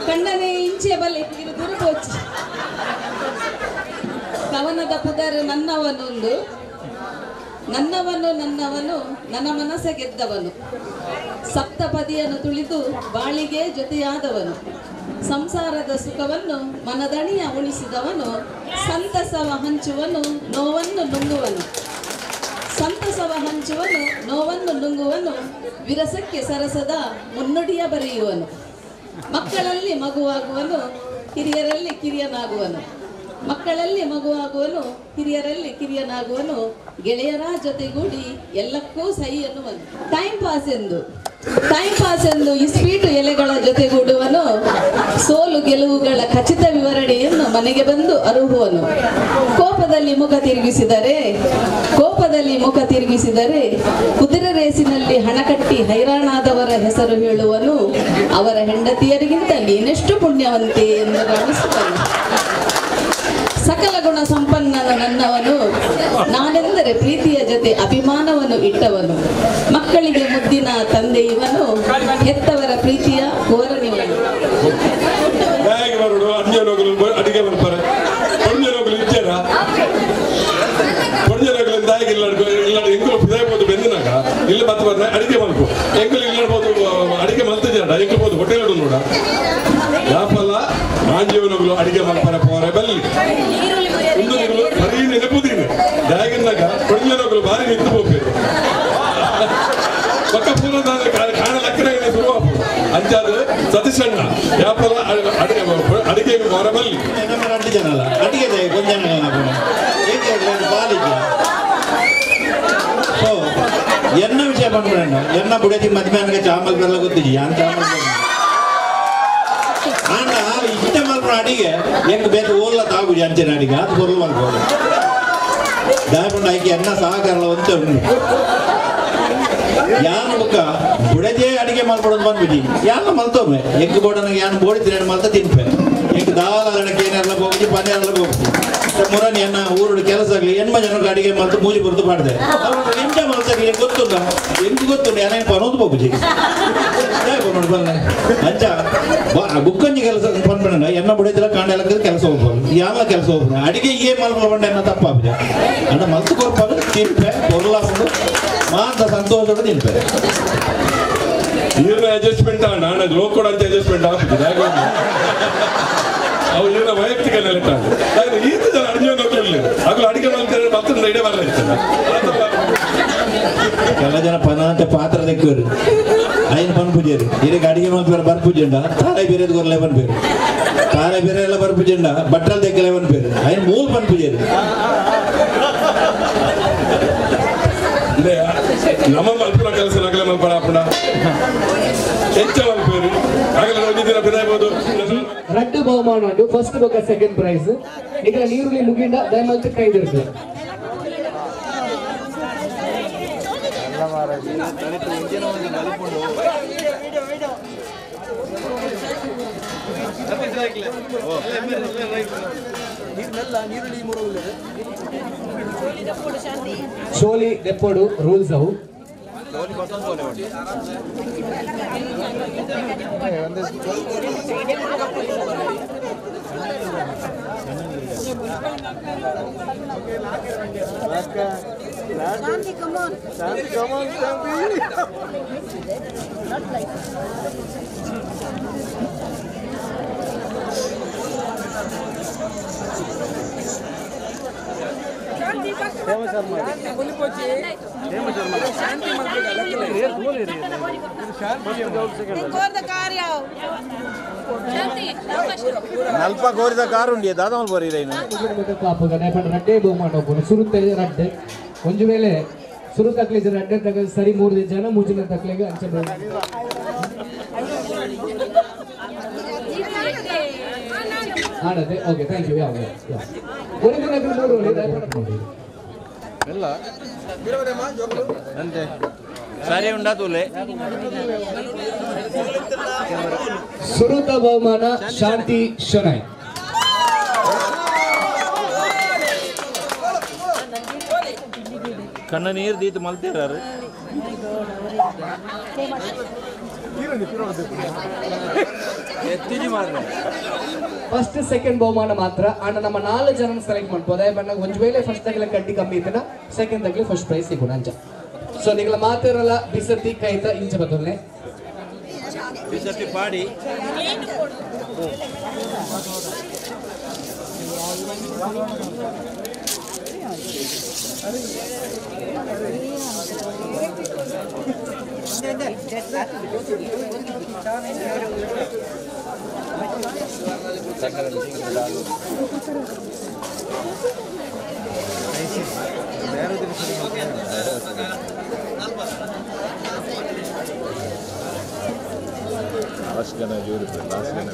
ಕಣ್ಣನೆ ಇಂಚೆ ಬಲ್ಲೆ ಇದು ದುರುಪೋಚಿ ಕವನದ ಪುದರ್ ನನ್ನವನೊಂದು ನನ್ನವನು ನನ್ನವನು ನನ್ನ ಮನಸ್ಸ ಗೆದ್ದವನು ಸಪ್ತಪದಿಯನ್ನು ತುಳಿದು ಬಾಳಿಗೆ ಜೊತೆಯಾದವನು ಸಂಸಾರದ ಸುಖವನ್ನು ಮನದಣಿಯ ಉಣಿಸಿದವನು ಸಂತಸವ ಹಂಚುವನು ನೋವನ್ನು ನುಂಗುವನು ಸಂತಸವ ಹಂಚುವನು ನೋವನ್ನು ನುಂಗುವನು ವಿರಸಕ್ಕೆ ಸರಸದ ಮುನ್ನುಡಿಯ ಬರೆಯುವನು ಮಕ್ಕಳಲ್ಲಿ ಮಗುವಾಗುವನು ಹಿರಿಯರಲ್ಲಿ ಕಿರಿಯನಾಗುವನು ಮಕ್ಕಳಲ್ಲಿ ಮಗುವಾಗುವನು ಹಿರಿಯರಲ್ಲಿ ಕಿರಿಯನಾಗುವನು ಗೆಳೆಯರ ಜೊತೆಗೂಡಿ ಎಲ್ಲಕ್ಕೂ ಸಹಿ ಎನ್ನುವನು ಟೈಮ್ ಪಾಸ್ ಎಂದು ಇಸ್ಪೀಟು ಎಲೆಗಳ ಜೊತೆಗೂಡುವನು ಸೋಲು ಗೆಲುವುಗಳ ಖಚಿತ ವಿವರಣೆಯನ್ನು ಮನೆಗೆ ಬಂದು ಅರುಹುವನು ಕೋಪದಲ್ಲಿ ಮುಖ ತಿರುಗಿಸಿದರೆ ಕುದುರೆ ರೇಸಿನಲ್ಲಿ ಹಣಕಟ್ಟಿ ಹೈರಾಣಾದವರ ಹೆಸರು ಹೇಳುವನು ಅವರ ಹೆಂಡತಿಯರಿಗಿಂತ ನೀನೆಷ್ಟು ಪುಣ್ಯವಂತೆ ಎಂದು ಗಮನಿಸುವನು ಸಕಲ ಗುಣ ಸಂಪನ್ನನು ನನ್ನವನು ನಾನೆಂದರೆ ಪ್ರೀತಿಯ ಜೊತೆ ಅಭಿಮಾನವನ್ನು ಇಟ್ಟವನು ಮಕ್ಕಳಿಗೆ ಮುದ್ದಿನ ತಂದೆ ಇವನು ಹೆತ್ತವರ ಪ್ರೀತಿಯ ಕೋರನಿವನು. ಅಡಿಗೆ ಮಲ್ಪರ ಪೋರೆ ಬಲ್ಲಿ ಬರೀ ನೆನಪುದೀನಿ ದಾಗಿನಾಗ ಕೊಡಲಿನೋಗಲು ಬಾರಿ ನಿಂತು ಹೋಗ್ಬೇಕು ಪಕ್ಕ ಪೂರ್ವ ಕಾಣಲಕ್ಕನ ಶುರುವಾಪು ಅಂಚಾದ ಸತೀಶಣ್ಣ ಯಾಪಲ ಅಡಿಗೆ ಹೊರ ಬಲ್ಲಿ ಜನ ಅಲ್ಲ ಅಡಿಗೆ ಸೊ ಎನ್ನ ವಿಷಯ ಬಂದ್ಬಿಡಣ್ಣ ಎನ್ನ ಬುಡದಿ ಮದ್ವೆ ಅನ್ಗೆ ಚಾಮಲ್ ಬೆಲ್ಲ ಗೊತ್ತಿದ್ದಿ ಯಾನ್ ಚಾಮಲ್ ಆಂಡ ಇಷ್ಟ ಮಲ್ಪುನ ಅಡಿಗೆ ಎಂಕ್ ಬೇತೆ ಓಲ್ಲ ತಾಗುಜಿ ಅಂಚಿನ ಅಡಿಗೆ ಅದು ಪೊರ್ಲು ಮಲ್ಪೋದು ದಾಯಪಂಡ ಐಕೆ ಎನ್ನ ಸಹಕಾರಲ ಒಂತೆ ಉಂಡು ಯಾನ್ ಬೊಕ್ಕ ಬುಡದೇ ಅಡಿಗೆ ಮಲ್ಪಡೋದು ಬಂದ್ಬಿಜಿ ಯಾನ್ ಮಲ್ತೊಮ್ಮೆ ಎಂಕ್ ಬೋಡನಗೆ ಯಾನ್ ಬೋಡಿ ತಿನ್ನ ಮಲ್ತ ತಿನ್ಪೆ ಎಂಕ್ ದಾಲ ಏನೆಲ್ಲ ಹೋಗಿ ಪನೇರೆಲ್ಲ ಹೋಗಿ ಮುರನಿ ಎನ್ನ ಊರುಡು ಕೆಲಸ ಆಗಲಿ ಎಣ್ಮ ಜನಕ್ಕೆ ಅಡಿಗೆ ಮಲ್ತು ಮೂಜಿ ಬುರ್ದು ಪಾಡ್ದೆ ಎಂಚ ಮಲ್ತಾಗಲಿ ಗೊತ್ತುಂಡ ಎಂಕ್ ಗೊತ್ತುಂಡು ಏನೇನು ಪನೋದು ಹೋಗುಜಿ ಬಲ್ಲೆ ಅಂಚ ಬುಕ್ಕಂಜಿ ಕೆಲಸ ಪನ್ಪಂಡ ಎನ್ನ ಬುಡೈತಿಲ್ಲ ಕಾಂಡೆಲಕ್ಕೆ ಕೆಲಸ ಹೋಗ್ಬೋದು ಯಾವ ಕೆಲಸ ಹೋಗ್ಬೋದು ಅಡಿಗೆ ಏ ಮಲ್ಪಂಡ ಎನ್ನ ತಪ್ಪಾಪುಜ ಅಂಡ ಮಲ್ತು ಕೊರ್ಪಾಗ ತಿನ್ಪೆ ಪೊರ್ಲಾಪುಂಡು ಮಾತ ಸಂತೋಷ ತಿನ್ಪೆ. ಈರ್ನ ಅಡ್ಜಸ್ಟ್ಮೆಂಟ್ ಅಣ್ಣ ಲೋಕ ಕೂಡ ಅಂತ ಅಡ್ಜಸ್ಟ್ಮೆಂಟ್ ಆಗ್ತದೆ. ಅವು ಇವನ ವೈಯಕ್ತಿಕ ನೆಲೆಟ ಹಾಗೆ ಈತ ಜನ ಅಡಿಗೆ ಗೊತ್ತಿರಲಿಲ್ಲ ಅಗಲು ಅಡಿಗೆ ಮಾಡ್ತಾರೆ ಮತ್ತೊಂದು ಇಡೇ ಬರಲ್ಲ. ಕೆಲ ಜನ ಪನಾಂತೆ ಪಾತ್ರ ದೆಕ್ಕರು ಐನ್ ಪನ್ಪುಜೇರು ಇರಕ್ಕೆ ಅಡಿಗೆ ಮಲ್ಪೇರು ಬರ್ಪುಜೆಂಡ ತಾರೆ ಬೇರೆದು ಗೊರ್ಲೆ ಪನ್ಪೇರು ತಾರೆ ಬೇರೆ ಎಲ್ಲ ಬರ್ಪುಜೆಂಡ ಬಟ್ರಲ್ ದೆಕ್ಕಲೆ ಪನ್ಪೇರು ಐನ್ ಮೂಲ್ ಪನ್ಪುಜೇರು. ನಮ್ಮ ಮಲ್ಪುನ ಕೆಲಸ ನಗಲೆ ಮಲ್ಪಡ ಅಪ್ಪಣ ಹೆಚ್ಚ ಮಲ್ಪೇರು ಆಗಲೇ ಒಂಜಿ ದಿನ ಬಿದಾಯ್ಬೋದು. ರಡ್ಡು ಬಹುಮಾನ ಉಂಟು, ಫಸ್ಟ್ ಬೊಕ್ಕ ಸೆಕೆಂಡ್ ಪ್ರೈಸ್. ನಿಗಲ ನೀರುಳ್ಳಿ ಮುಗಿಂಡ ದಯಮಲ್ತ್ ಕೈದಿರ್ತು. ಚೋಲಿ ದೆಪ್ಪೋಡು ರೂಲ್ಸ್ ಅವು. Shanti, come on. Shanti, come on, Shanti. Not like. ನಲ್ಪ ಕೋರಿದ ಕಾರ್ ಉಂಡಿ ದಾದ ಬರೀ ರಡ್ಡೆ ಬಹುಮಾನ ಒಬ್ಬನು ಸುರುತ್ತೆ ರಡ್ಡೆ ಒಂದು ವೇಳೆ ಸುರು ತಕ್ಲಿ ರಡ್ಡೆ ತಗ ಸರಿ 3 ಜನ ಮೂಜಿನ ತಕ್ಲಿಗೆ ಅಂಚೆ ಆಡದೆ. Okay, thank you. ಯಾವ ಒಂದು ದಿನ 3 ಸರಿ ಉಂಡಾ ತೂಲೆ. ಸುರುತ ಬಹುಮಾನ ಶಾಂತಿ ಶೊನೈ. ಕಣ್ಣ ನೀರು ದೀತು ಮಲ್ತಿರಾರು. ಫಸ್ಟ್ ಸೆಕೆಂಡ್ ಬಹುಮಾನ ಮಾತ್ರ ಅಣ್ಣ ನಮ್ಮ 4 ಜನ ಸೆಲೆಕ್ಟ್ ಮಾಡ್ಬೋದು. ಅದೇ ಬಣ್ಣ ಒಂದು ವೇಳೆ ಫಸ್ಟ್ ತಗಲ ಕಡ್ಡಿ ಕಮ್ಮಿ ಇತ್ತನ ಸೆಕೆಂಡ್ ತಗಲಿ ಫಸ್ಟ್ ಪ್ರೈಸ್ ಸಿಗೋಣ ಅಂಚ. ಸೊ ನಿಗಳ ಮಾತಿರಲ್ಲ ಬಿಸತಿ ಕೈತ ಇಂಚ ಬದಲನೆ ಬಿಸತಿ ಪಾಡಿ ಲಾಸ್ಟ್ ಜನ ಜೋರು ಲಾಸ್ಟ್ ಜನ.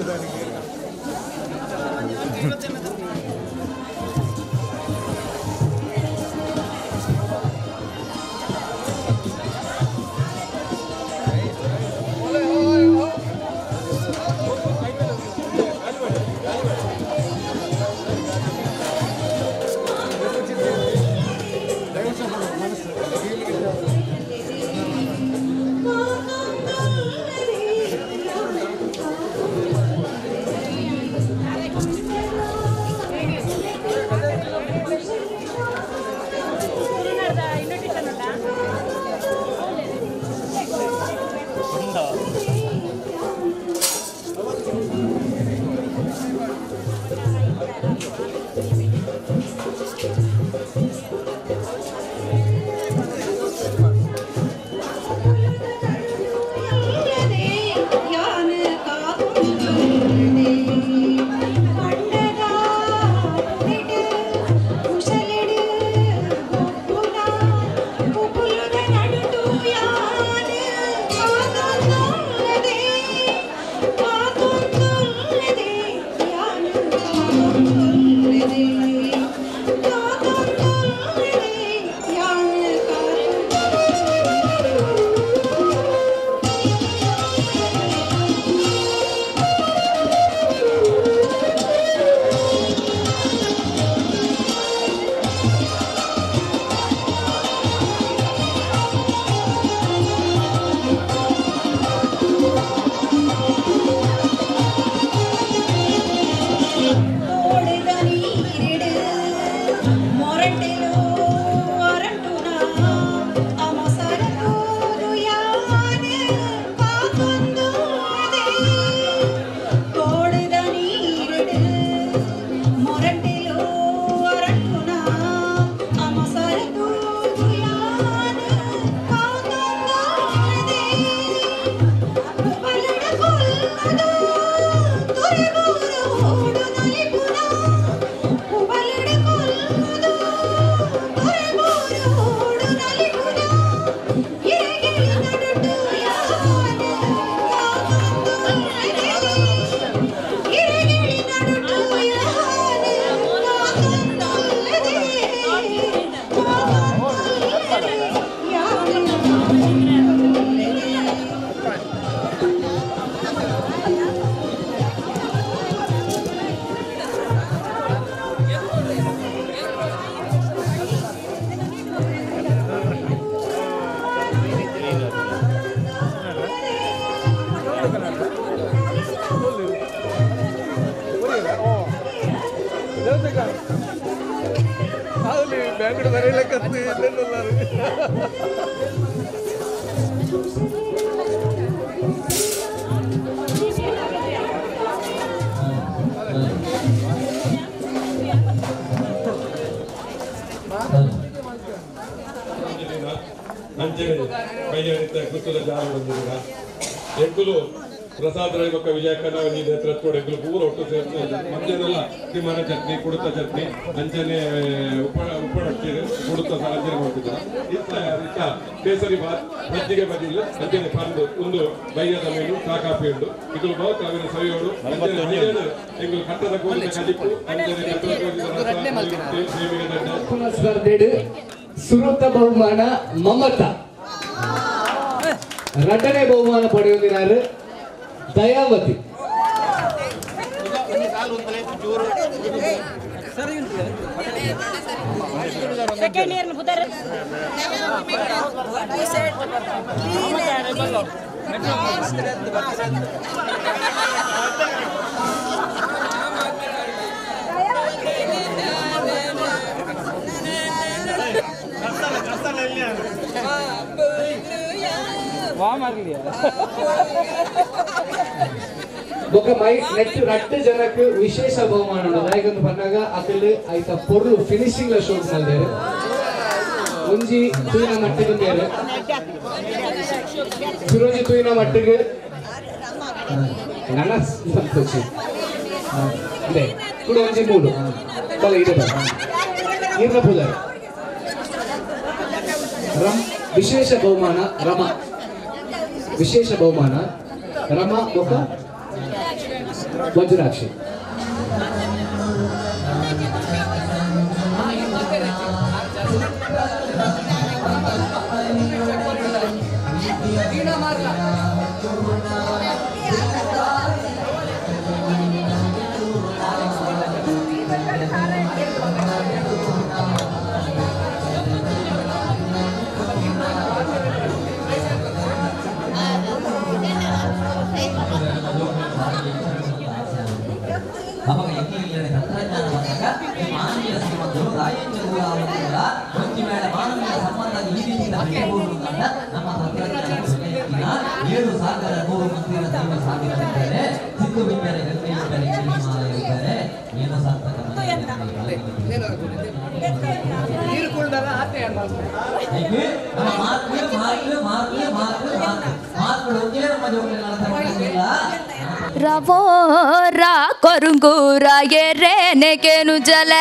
ತೋಡೆದ ನೀರಿಡು. ಪ್ರಸಾದ್ ರೈ ಬೊಕ್ಕ ವಿಜಯ ಕನ್ನಡ ನೇತೃತ್ವಡ್ ಎಂಕುಲು ಪೂರ ಒಟ್ಟು ಸೇರ್ದು ಮಂಜನೆಲ್ಲ ತಿಮ್ಮನ ಚಟ್ನಿ ಕುಡುತ ಚಟ್ನಿ ಅಂಚನೆ ಉಪ್ಪಡಟ್ಟಿ ಕುಡುತ ಅಂಚನೆ ಮಾಡ್ತಿದ್ದ ಇತ್ತ ಇತ್ತ ಕೇಸರಿ ಬಾತ್ ಮಜ್ಜಿಗೆ ಬದಿಲ್ ಅಂಚನೆ ಪಂದು ಒಂದು ಬೈಯದ ಮೇಲು ಕಾಕಾಪಿ ಉಂಡು ಇಕುಲು ಬಹುತ ಅವಿನ ಸವಿಯೋಡು ಅಂಚನೆ ಎಂಕುಲು ಕಟ್ಟದ ಕೋರಿದ ಕಜಿಪು ಅಂಚನೆ ಕಟ್ಟದ ಕೋರಿದ ಸೇವಿಗೆ ದಡ್ಡ ಸ್ಪರ್ಧೆಡ್ ಸುರುತ ಬಹುಮಾನ ಮಮತಾ, ರಡ್ಡನೇ ಬಹುಮಾನ ಪಡೆಯುವುದಿನಾರು ದಯಾವತಿ. ಸೆಕೆಂಡ್ ಇಯರ್ ಪುದರ್ ಬೊಕ್ಕ ಮೈ ನೆಟ್ ರಡ್ಡು ಜನಕ್ಕೆ ವಿಶೇಷ ಬಹುಮಾನ ದಾಯಕಂದು ಪನ್ನಾಗ ಅಕಲ್ ಐತ ಪೊರ್ಲು ಫಿನಿಶಿಂಗ್ ಲ ಶೋಕ್ ಮಲ್ದೇರು ಒಂಜಿ ತೂಯಿನ ಮಟ್ಟಿಗೆ ಬೇರೆ ಫಿರೋಜಿ ತೂಯಿನ ಮಟ್ಟಿಗೆ ನನ್ನ ಸಂತೋಷಿ ಇದೆ ಕೂಡ ಒಂಜಿ ಮೂಡು ಬಲ ಇದೆ ಬರ ಇರ್ನ ಪೂಜಾರಿ ರಮ್ ವಿಶೇಷ ಬಹುಮಾನ ರಮ ವಿಶೇಷ ಬಹುಮಾನ ರಮ ಬೊಕ್ಕ ವಜ್ರಾಕ್ಷಿ. ಅವಾಗ ಎಂಕ್ಲಿನ ತಂತ್ರಜ್ಞಾನ ಬಂದಾಗ ಈ ಮಾನವೀಯ ಸಂಬಂಧಗಳು ರಾಯಚೂರು ಒಂಜಿ ವೇಳೆ ಮಾನವೀಯ ಸಂಬಂಧ ಈ ರೀತಿ ಬೆಳೆಯಬಹುದು ಅಂತ ನಮ್ಮ ತಂತ್ರಜ್ಞಾನ 7,000 100 ಮಂದಿರ ದೈವ ಸಾವಿರವಿದ್ದಾರೆ, ಸಿದ್ದು ಬಿದ್ದರೆ ಗಂಗೆ ಇದ್ದಾರೆ, ಹಿಮಾಲಯ ಇದ್ದಾರೆ, ಏನೋ ಸಾರ್ಥಕ ಮಾತು ಮಾತು ಮಾತು ಮಾತು ಮಾತುಗಳು ಒಂದೇ ನಮ್ಮ ಜೋಡಿ ರವೋರ ಕೊರುಂಗೂರ ಎರೇನೆಗೇನು ಜಲ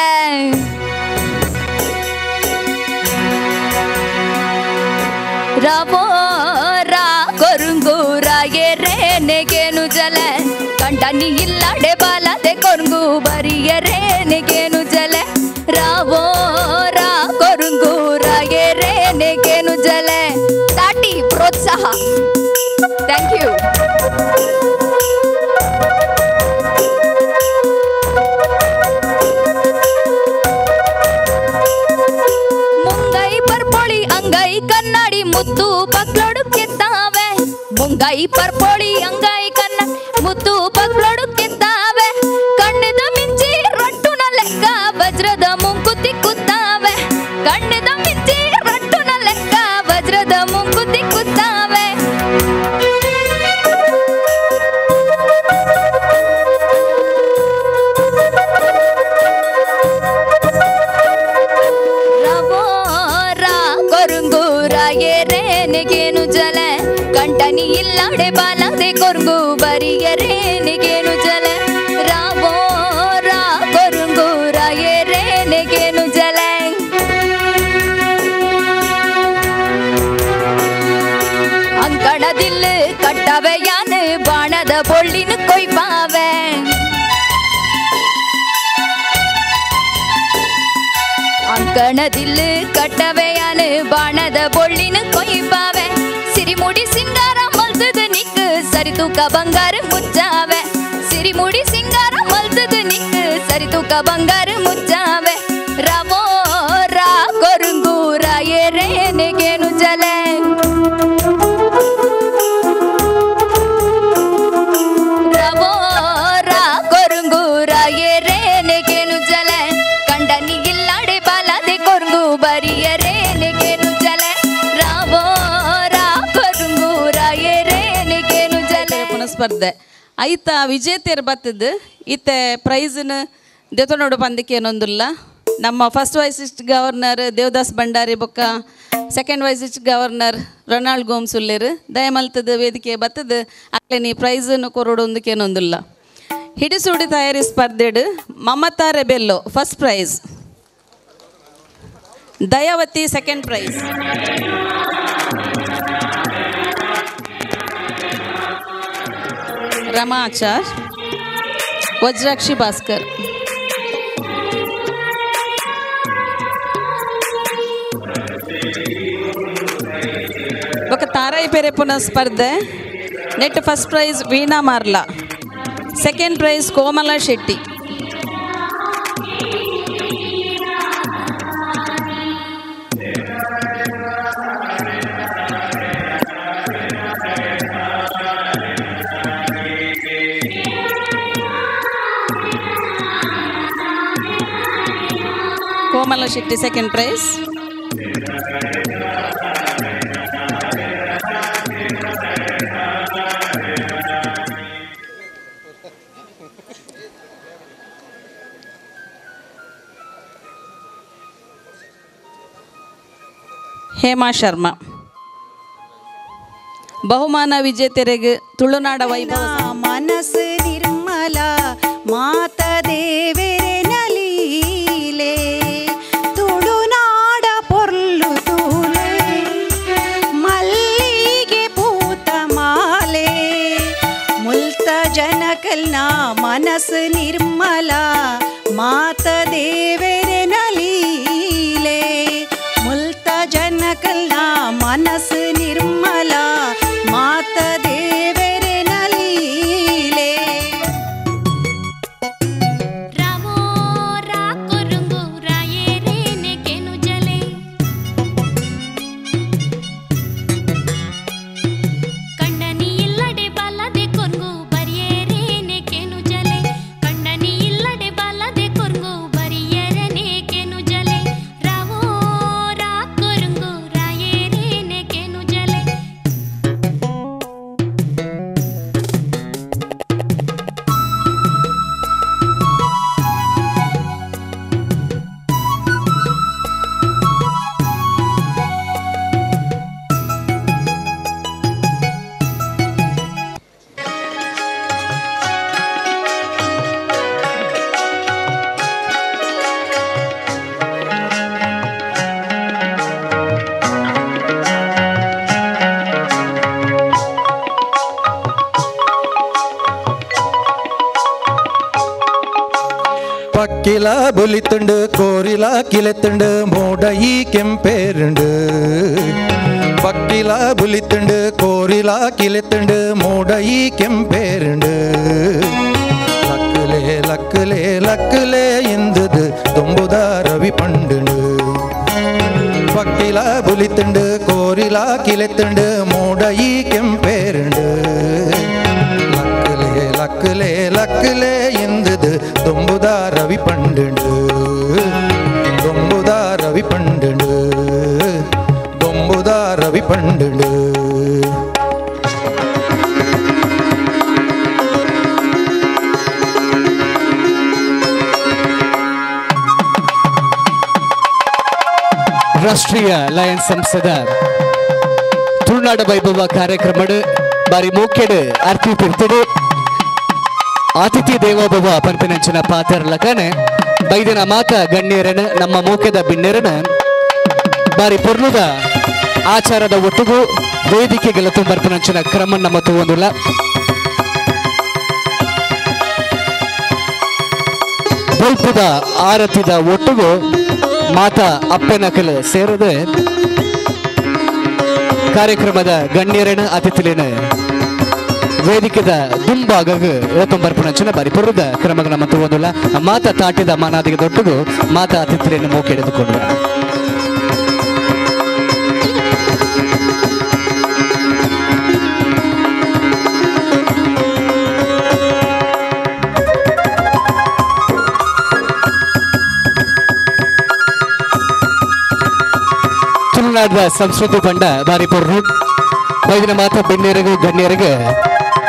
ರವೋರ ಕೊರುಂಗೂರ ಎರೇನೆಗೇನು ಜಲ ಕಂಡನಿ ಇಲ್ಲಡೆ ಬಾಲದೆ ಕೊರುಂಗು ಬರಿಯರೇನೆಗೇನು ಜಲ ರವೋರ ಕೊರುಂಗೂರ ಎರೇನೆಗೇನು ಜಲ. ತಾಟಿ ಪ್ರೋತ್ಸಾಹ. Thank you. ಮುಂಗೈ ಪರ್ಪೊಳಿ ಅಂಗೈ ಕನ್ನಡಿ ಮುತ್ತು ಪಕ್ಲೊಡುಕ್ಕಿದ್ದಾವೆ, ಮುಂಗೈ ಪರ್ಪೊಳಿ ಅಂಗೈ ಕನ್ನ ಮುತ್ತು ಪಕ್ಲೊಡುಕ್ಕಿದ್ದಾವೆ, ಕಣ್ಣದ ಮಿಂಚಿ ರೊಟ್ಟುನ ಲೆಕ್ಕ ವಜ್ರದ ಮುಂಕು ತಿಕ್ಕುತ್ತಾವೆ, ಕಣ್ಣದ ಮಿಂಚಿ ರೊಟ್ಟುನ ಲೆಕ್ಕ ವಜ್ರದ ಮುಂಕು ತಿಕ್ಕುತ್ತಾವೆ. ಏರೇನೆಗೇನು ಜಲ ಕಂಟನಿ ಇಲ್ಲಾಡೆ ಬಾಲದೆ ಕೊರುಂಗು ಬರಿಯರೇನೆಗೇನು ಜಲ ರಾವೋ ರಾ ಕೊರುಂಗು ರಾಯರೇನೆಗೇನು ಜಲ. ಅಂಕಣದಿಲ್ಲು ಕಟ್ಟವೆ ಯಾನು ಬಾಣದ ಬೊಳ್ಳಿನ ಕೊಯ್ಪಾವೆ, ಕಣದಿಲ್ಲು ಕಟ್ಟವೆಯಾನು ಬಾಣದ ಬೊಳ್ಳಿನ ಕೊಯ್ಪಾವೆ ಸಿರಿಮುಡಿ ಸಿಂಗಾರ ಮಲ್ತದ ನಿಕ್ಕು ಸರಿತೂಕ ಬಂಗಾರ ಮುಚ್ಚಾವೆ ಸಿರಿಮುಡಿ ಸಿಂಗಾರ ಮಲ್ತದ ನಿಕ್ಕು ಸರಿತೂಕ ಬಂಗಾರ ಮುಚ್ಚಾವೆ ರವೋ ರಾ ಕೊರುಂಗು ರಾಯರೇನೆಗೇನು ಜಲೆ ರವೋ ರಾ ಕೊರುಂಗು ರಾಯರೇನೆಗೇನು ಜಲೆ ಕಂಡನಿ ಇಲ್ಲಾಡೆ ಬಾಲಾದೆ ಕೊರುಂಗು ಬರಿಯರೇನೆಗೇನು ಜಲೆ ರಾವೋ ರಾ ಕೊರುಂಗು ರಾಯರೇನೆಗೇನು ಜಲೆ ಸ್ಪರ್ಧೆ ಐತ ವಿಜೇತೆಯರು ಬತ್ತದ್ದು ಇತ್ತೆ ಪ್ರೈಸ್ನ ದೆತೊನೋಡು ಪಂದಕ್ಕೆ ಏನೊಂದಿಲ್ಲ. ನಮ್ಮ first vice governor Devadas Bhandari ಬೊಕ್ಕ second vice governor Ronald Gomes ಉಲ್ಲೇರು ದಯಮಲ್ತದ ವೇದಿಕೆ ಬತ್ತದ ಅಕ್ಲೆ ನೀ ಪ್ರೈಸನ್ನು ಕೊರೋಡು ಒಂದಕ್ಕೇನೊಂದಿಲ್ಲ. ಹಿಡಿಸೂಡಿ ತಯಾರಿ ಸ್ಪರ್ಧೆಡು Mamata Rebello first prize, Dayavathi second prize. Rama Achar, Vajrakshi Bhaskar. ఒక తారాయి పెరెపున స్పర్ధೆ net first prize Veena Marla, second prize Komala Shetty. Komala Shetty second prize. Hema Sharma. ಬಹುಮಾನ ವಿಜೇತರಿಗೆ ತುಳುನಾಡ ವೈಭವ ಮನಸ್ಸು ನಿರ್ಮಲ ಮಾತ ದೇವರೇ ನಲೀಲೆ ತುಳುನಾಡ ಪೊರ್ಲು ತೂಲೆ ಮಲ್ಲಿಗೆ ಪೂತ ಮಾಲೆ ಮುಲ್ತ ಜನಕಲ್ನ ಮನಸ್ಸು ನಿರ್ಮಲ ಮಾತ ದೇವರೇ ನಲೀಲೆ ಮುಲ್ತ ಜನಕಲ್ನ ಮನಸ್ಸು ನಿರ್ಮಲ ಮಾತ ದೇವರೇ ನಲೀಲೆ. ರಾಮೋ ರಾ ಕೊರುಂಗು ರಾಯರೇನೆ ಕೆನು ಜಲೆ ಕಂಡನಿ ಇಲ್ಲಡೆ ಬಾಲದೆ ಕೊರ್ಗು ಬರಿಯರೇನೆ ಕೆನು ಜಲೆ ಕಂಡನಿ ಇಲ್ಲಡೆ ಬಾಲದೆ ಕೊರ್ಗು ಬರಿಯರನೆ ಕೆನು ಜಲೆ ರಾಮೋ ರಾ ಕೊರುಂಗು ರಾಯರೇನೆ ಕೆನು ಜಲೆ. ಪಕ್ಕಿಲ ಬುಲಿತುಂಡು ಕೋರಿಲ ಕಿಲೆತುಂಡು ಮೂಡಯಿ ಕೆಂಪೇರುಂಡು ಪಕ್ಕಿಲ ಬುಲಿತುಂಡು ಕೋರಿಲ ಕಿಲೆತುಂಡು ಮೂಡಯಿ ಕೆಂಪೇರುಂಡು ಲಕ್ಕುಲೆ ಲಕ್ಕುಲೆ ಲಕ್ಕುಲೆ ಇಂದುದು ದುಂಬುದ ರವಿ ಪಂಡುಂಡು ಪಕ್ಕಿಲ ಬುಲಿತುಂಡು ಕೋರಿಲ ಕಿಲೆತುಂಡು ಮೂಡಯಿ ಕೆಂಪೇರುಂಡು ಲಕ್ಕುಲೆ ಲಕ್ಕುಲೆ ಲಕ್ಕುಲೆ ಇಂದುದು ದುಂಬುದ ರವಿ ಪಂಡುಂಡು ದುಂಬುದ ರವಿ ಪಂಡುಂಡು ದುಂಬುದ ರವಿ ಪಂಡುಂಡು. ರಾಷ್ಟ್ರೀಯ ಲಯನ್ಸ್ ಸಂಸ್ಥೆದ ತುಳುನಾಡ ವೈಭವ ಕಾರ್ಯಕ್ರಮಡು ಬಾರಿ ಮೋಕೆಡು ಅರ್ತಿ ತಿರ್ತಡು ಆತಿಥಿ ದೇವೋಭವ ಪನ್ಪಿನಂಚಿನ ಪಾತ್ರಲಕನೆ ಬೈದಿನ ಮಾತ ಗಣ್ಯರನ ನಮ್ಮ ಮೋಕೆದ ಬಿಣ್ಣೆರನ ಬಾರಿ ಪೊರ್ಲುದ ಆಚಾರದ ಒಟ್ಟುಗು ವೇದಿಕೆಗಳ ತುಂಬರ್ಪನಂಚಿನ ಕ್ರಮ ನಮ್ಮ ತೂವೊಂದುಲ್ಲ. ಬೊಲ್ಪುದ ಆರತಿದ ಒಟ್ಟುಗು ಮಾತಾ ಅಪ್ಪನಕಲ್ ಸೇರದೆ ಕಾರ್ಯಕ್ರಮದ ಗಣ್ಯರನ ಅತಿಥಿಲೇನ ವೇದಿಕೆದ ದುಂಬಾಗ ಏತೊಂಬರ್ಪಣಂಚಿನ ಬಾರಿ ಪುರದ ಕ್ರಮಗಳ ಮತ್ತು ಒಂದುಲ್ಲ ಮಾತಾ ತಾಟಿದ ಮಾನಾದಿಗೆ ದೊಡ್ಡದು ಮಾತಾ ಅತಿಥಿಲೇನ ಮೂಕೆಡೆದುಕೊಂಡು ತುಳುನಾಡಿನ ಸಂಸ್ಕೃತಿ ಪಂಡ ಬಾರಿ ಪೊರ್ರು ಬೈದಿನ ಮಾತ ಬೆಣ್ಣೆರೆಗೂ ಗಣ್ಯರಿಗೆ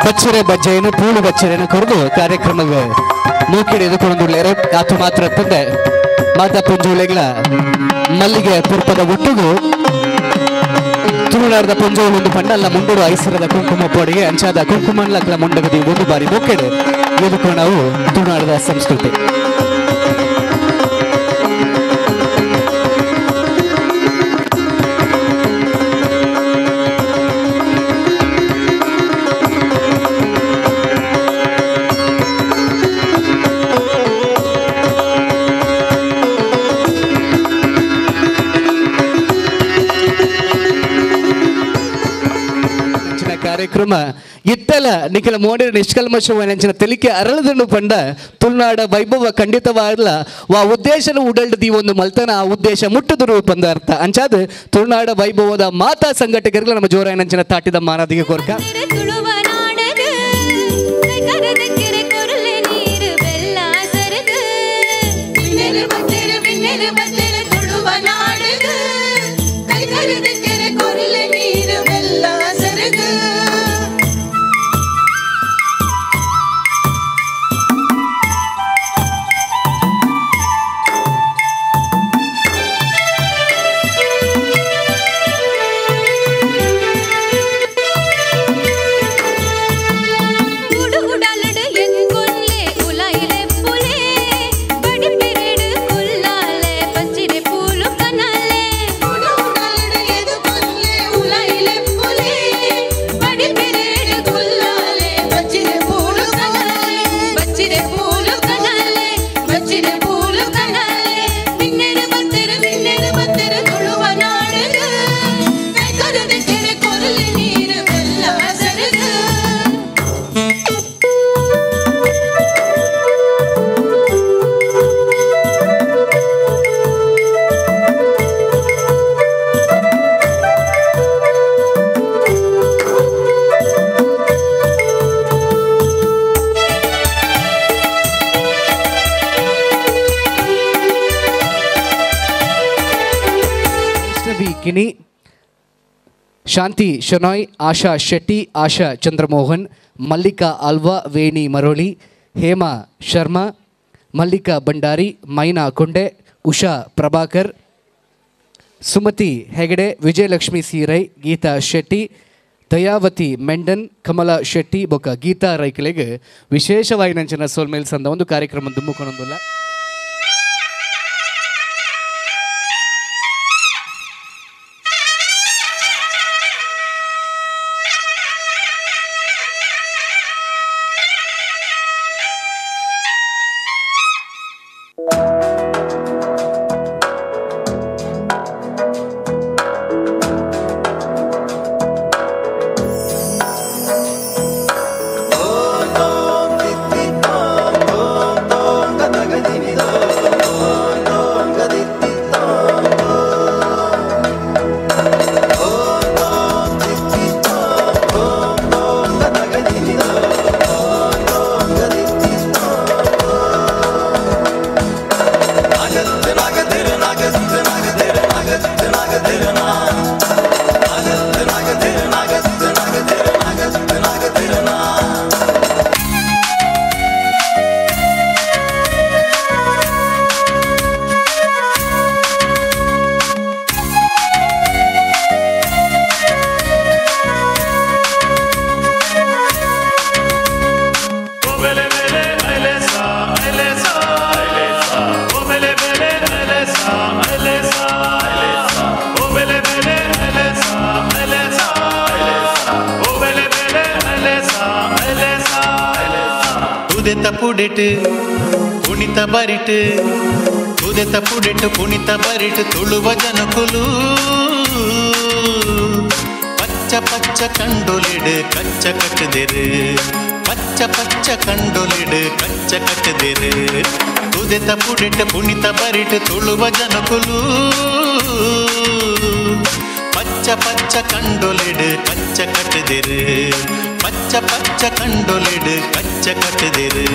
ಬಚ್ಚರೆ ಬಜ್ಜೆಯನ್ನು ಪೂಳು ಬಚ್ಚರೆಯನ್ನು ಕೊರದು ಕಾರ್ಯಕ್ರಮಕ್ಕೆ ಮೂಕಿಡಿದು ಕೊಡೊಂದುಳ್ಳೇರು ಆತು ಮಾತ್ರ ತಂದೆ ಮಾತಾ ಪುಂಜುಳೆಗಳ ಮಲ್ಲಿಗೆ ಪುರ್ಪದ ಒಟ್ಟಿಗೂ ತುಳುನಾಡದ ಪುಂಜೋಳು ಒಂದು ಪಂಡ ಅಲ್ಲ ಮುಂಡೂರು ಐಸರದ ಕುಂಕುಮ ಪೋಡಿಗೆ ಅಂಚಾದ ಕುಂಕುಮನ್ಲಕ್ಲ ಮುಂಡಗದಿ ಒಂದು ಬಾರಿ ಮೂಕೆಡೆ ಎದುಕು ನಾವು ತುಳುನಾಡದ ಸಂಸ್ಕೃತಿ. ಕಾರ್ಯಕ್ರಮ ಇತ್ತಲ ನಿಖಲ ಮೋಡಿರ ನಿಷ್ಕಲ್ಮಶವನಂಚಿನ ತೆಲಿಕೆ ಅರಳದನ್ನು ಪಂಡ ತುಳುನಾಡ ವೈಭವ ಖಂಡಿತವಾಗಲ ವಾ ಉದ್ದೇಶನ ಉಡಲ್ಡದಿ ಒಂದು ಮಲ್ತನ ಆ ಉದ್ದೇಶ ಮುಟ್ಟುದು ಪಂದ ಅರ್ಥ ಅಂಚಾದ ತುಳುನಾಡ ವೈಭವದ ಮಾತಾ ಸಂಘಟಕರಿಗೆ ನಮ್ಮ ಜೋರಾಯನಂಚಿನ ತಾಟಿದ ಮಾನಾದಿಗೆ ಕೋರ್ಕ. ಕಿನಿ ಶಾಂತಿ ಶೆನಾಯ್, ಆಶಾ ಶೆಟ್ಟಿ, ಆಶಾ ಚಂದ್ರಮೋಹನ್, ಮಲ್ಲಿಕಾ ಆಲ್ವಾ, ವೇಣಿ ಮರೋಳಿ, ಹೇಮಾ ಶರ್ಮಾ, ಮಲ್ಲಿಕಾ ಭಂಡಾರಿ, ಮೈನಾ ಕೊಂಡೆ, ಉಷಾ ಪ್ರಭಾಕರ್, ಸುಮತಿ ಹೆಗಡೆ, ವಿಜಯಲಕ್ಷ್ಮಿ ಸೀರೈ, ಗೀತಾ ಶೆಟ್ಟಿ, ದಯಾವತಿ ಮೆಂಡನ್, ಕಮಲಾ ಶೆಟ್ಟಿ ಬೊಕ್ಕ ಗೀತಾ ರೈಕಲೆಗೆ ವಿಶೇಷವಾಗಿ ನಂಚಿನ ಸೋಲ್ಮೇಲ್ ಸಂದ ಒಂದು ಕಾರ್ಯಕ್ರಮ ದುಮ್ಮುಕೊನೊಂದುಲ್ಲ. ಪುಣಿತ ಬರಿಟ್ ತುದೆತ ಪುಡೆಟ್ ಪುಣಿತ ಬರಿಟ್ ತುಳುವ ಜನಕುಲು ಪಚ್ಚ ಪಚ್ಚ ಕಂಡೊಲಿಡು ಕಚ್ಚ ಕಟ್ಟುದೆರು ಪಚ್ಚ ಪಚ್ಚ ಕಂಡೊಲಿಡು ಕಚ್ಚ ಕಟ್ಟುದೆರು ತುದೆತ ಪುಡೆಟ್ ಪುಣಿತ ಬರಿಟ್ ತುಳುವ ಜನಕುಲು ಪಚ್ಚ ಪಚ್ಚ ಕಂಡೊಲಿಡು ಕಚ್ಚ ಕಟ್ಟುದೆರು ಪಚ್ಚ ಪಚ್ಚ ಕಂಡೊಲಿಡು ಕಚ್ಚ ಕಟ್ಟುದೆರು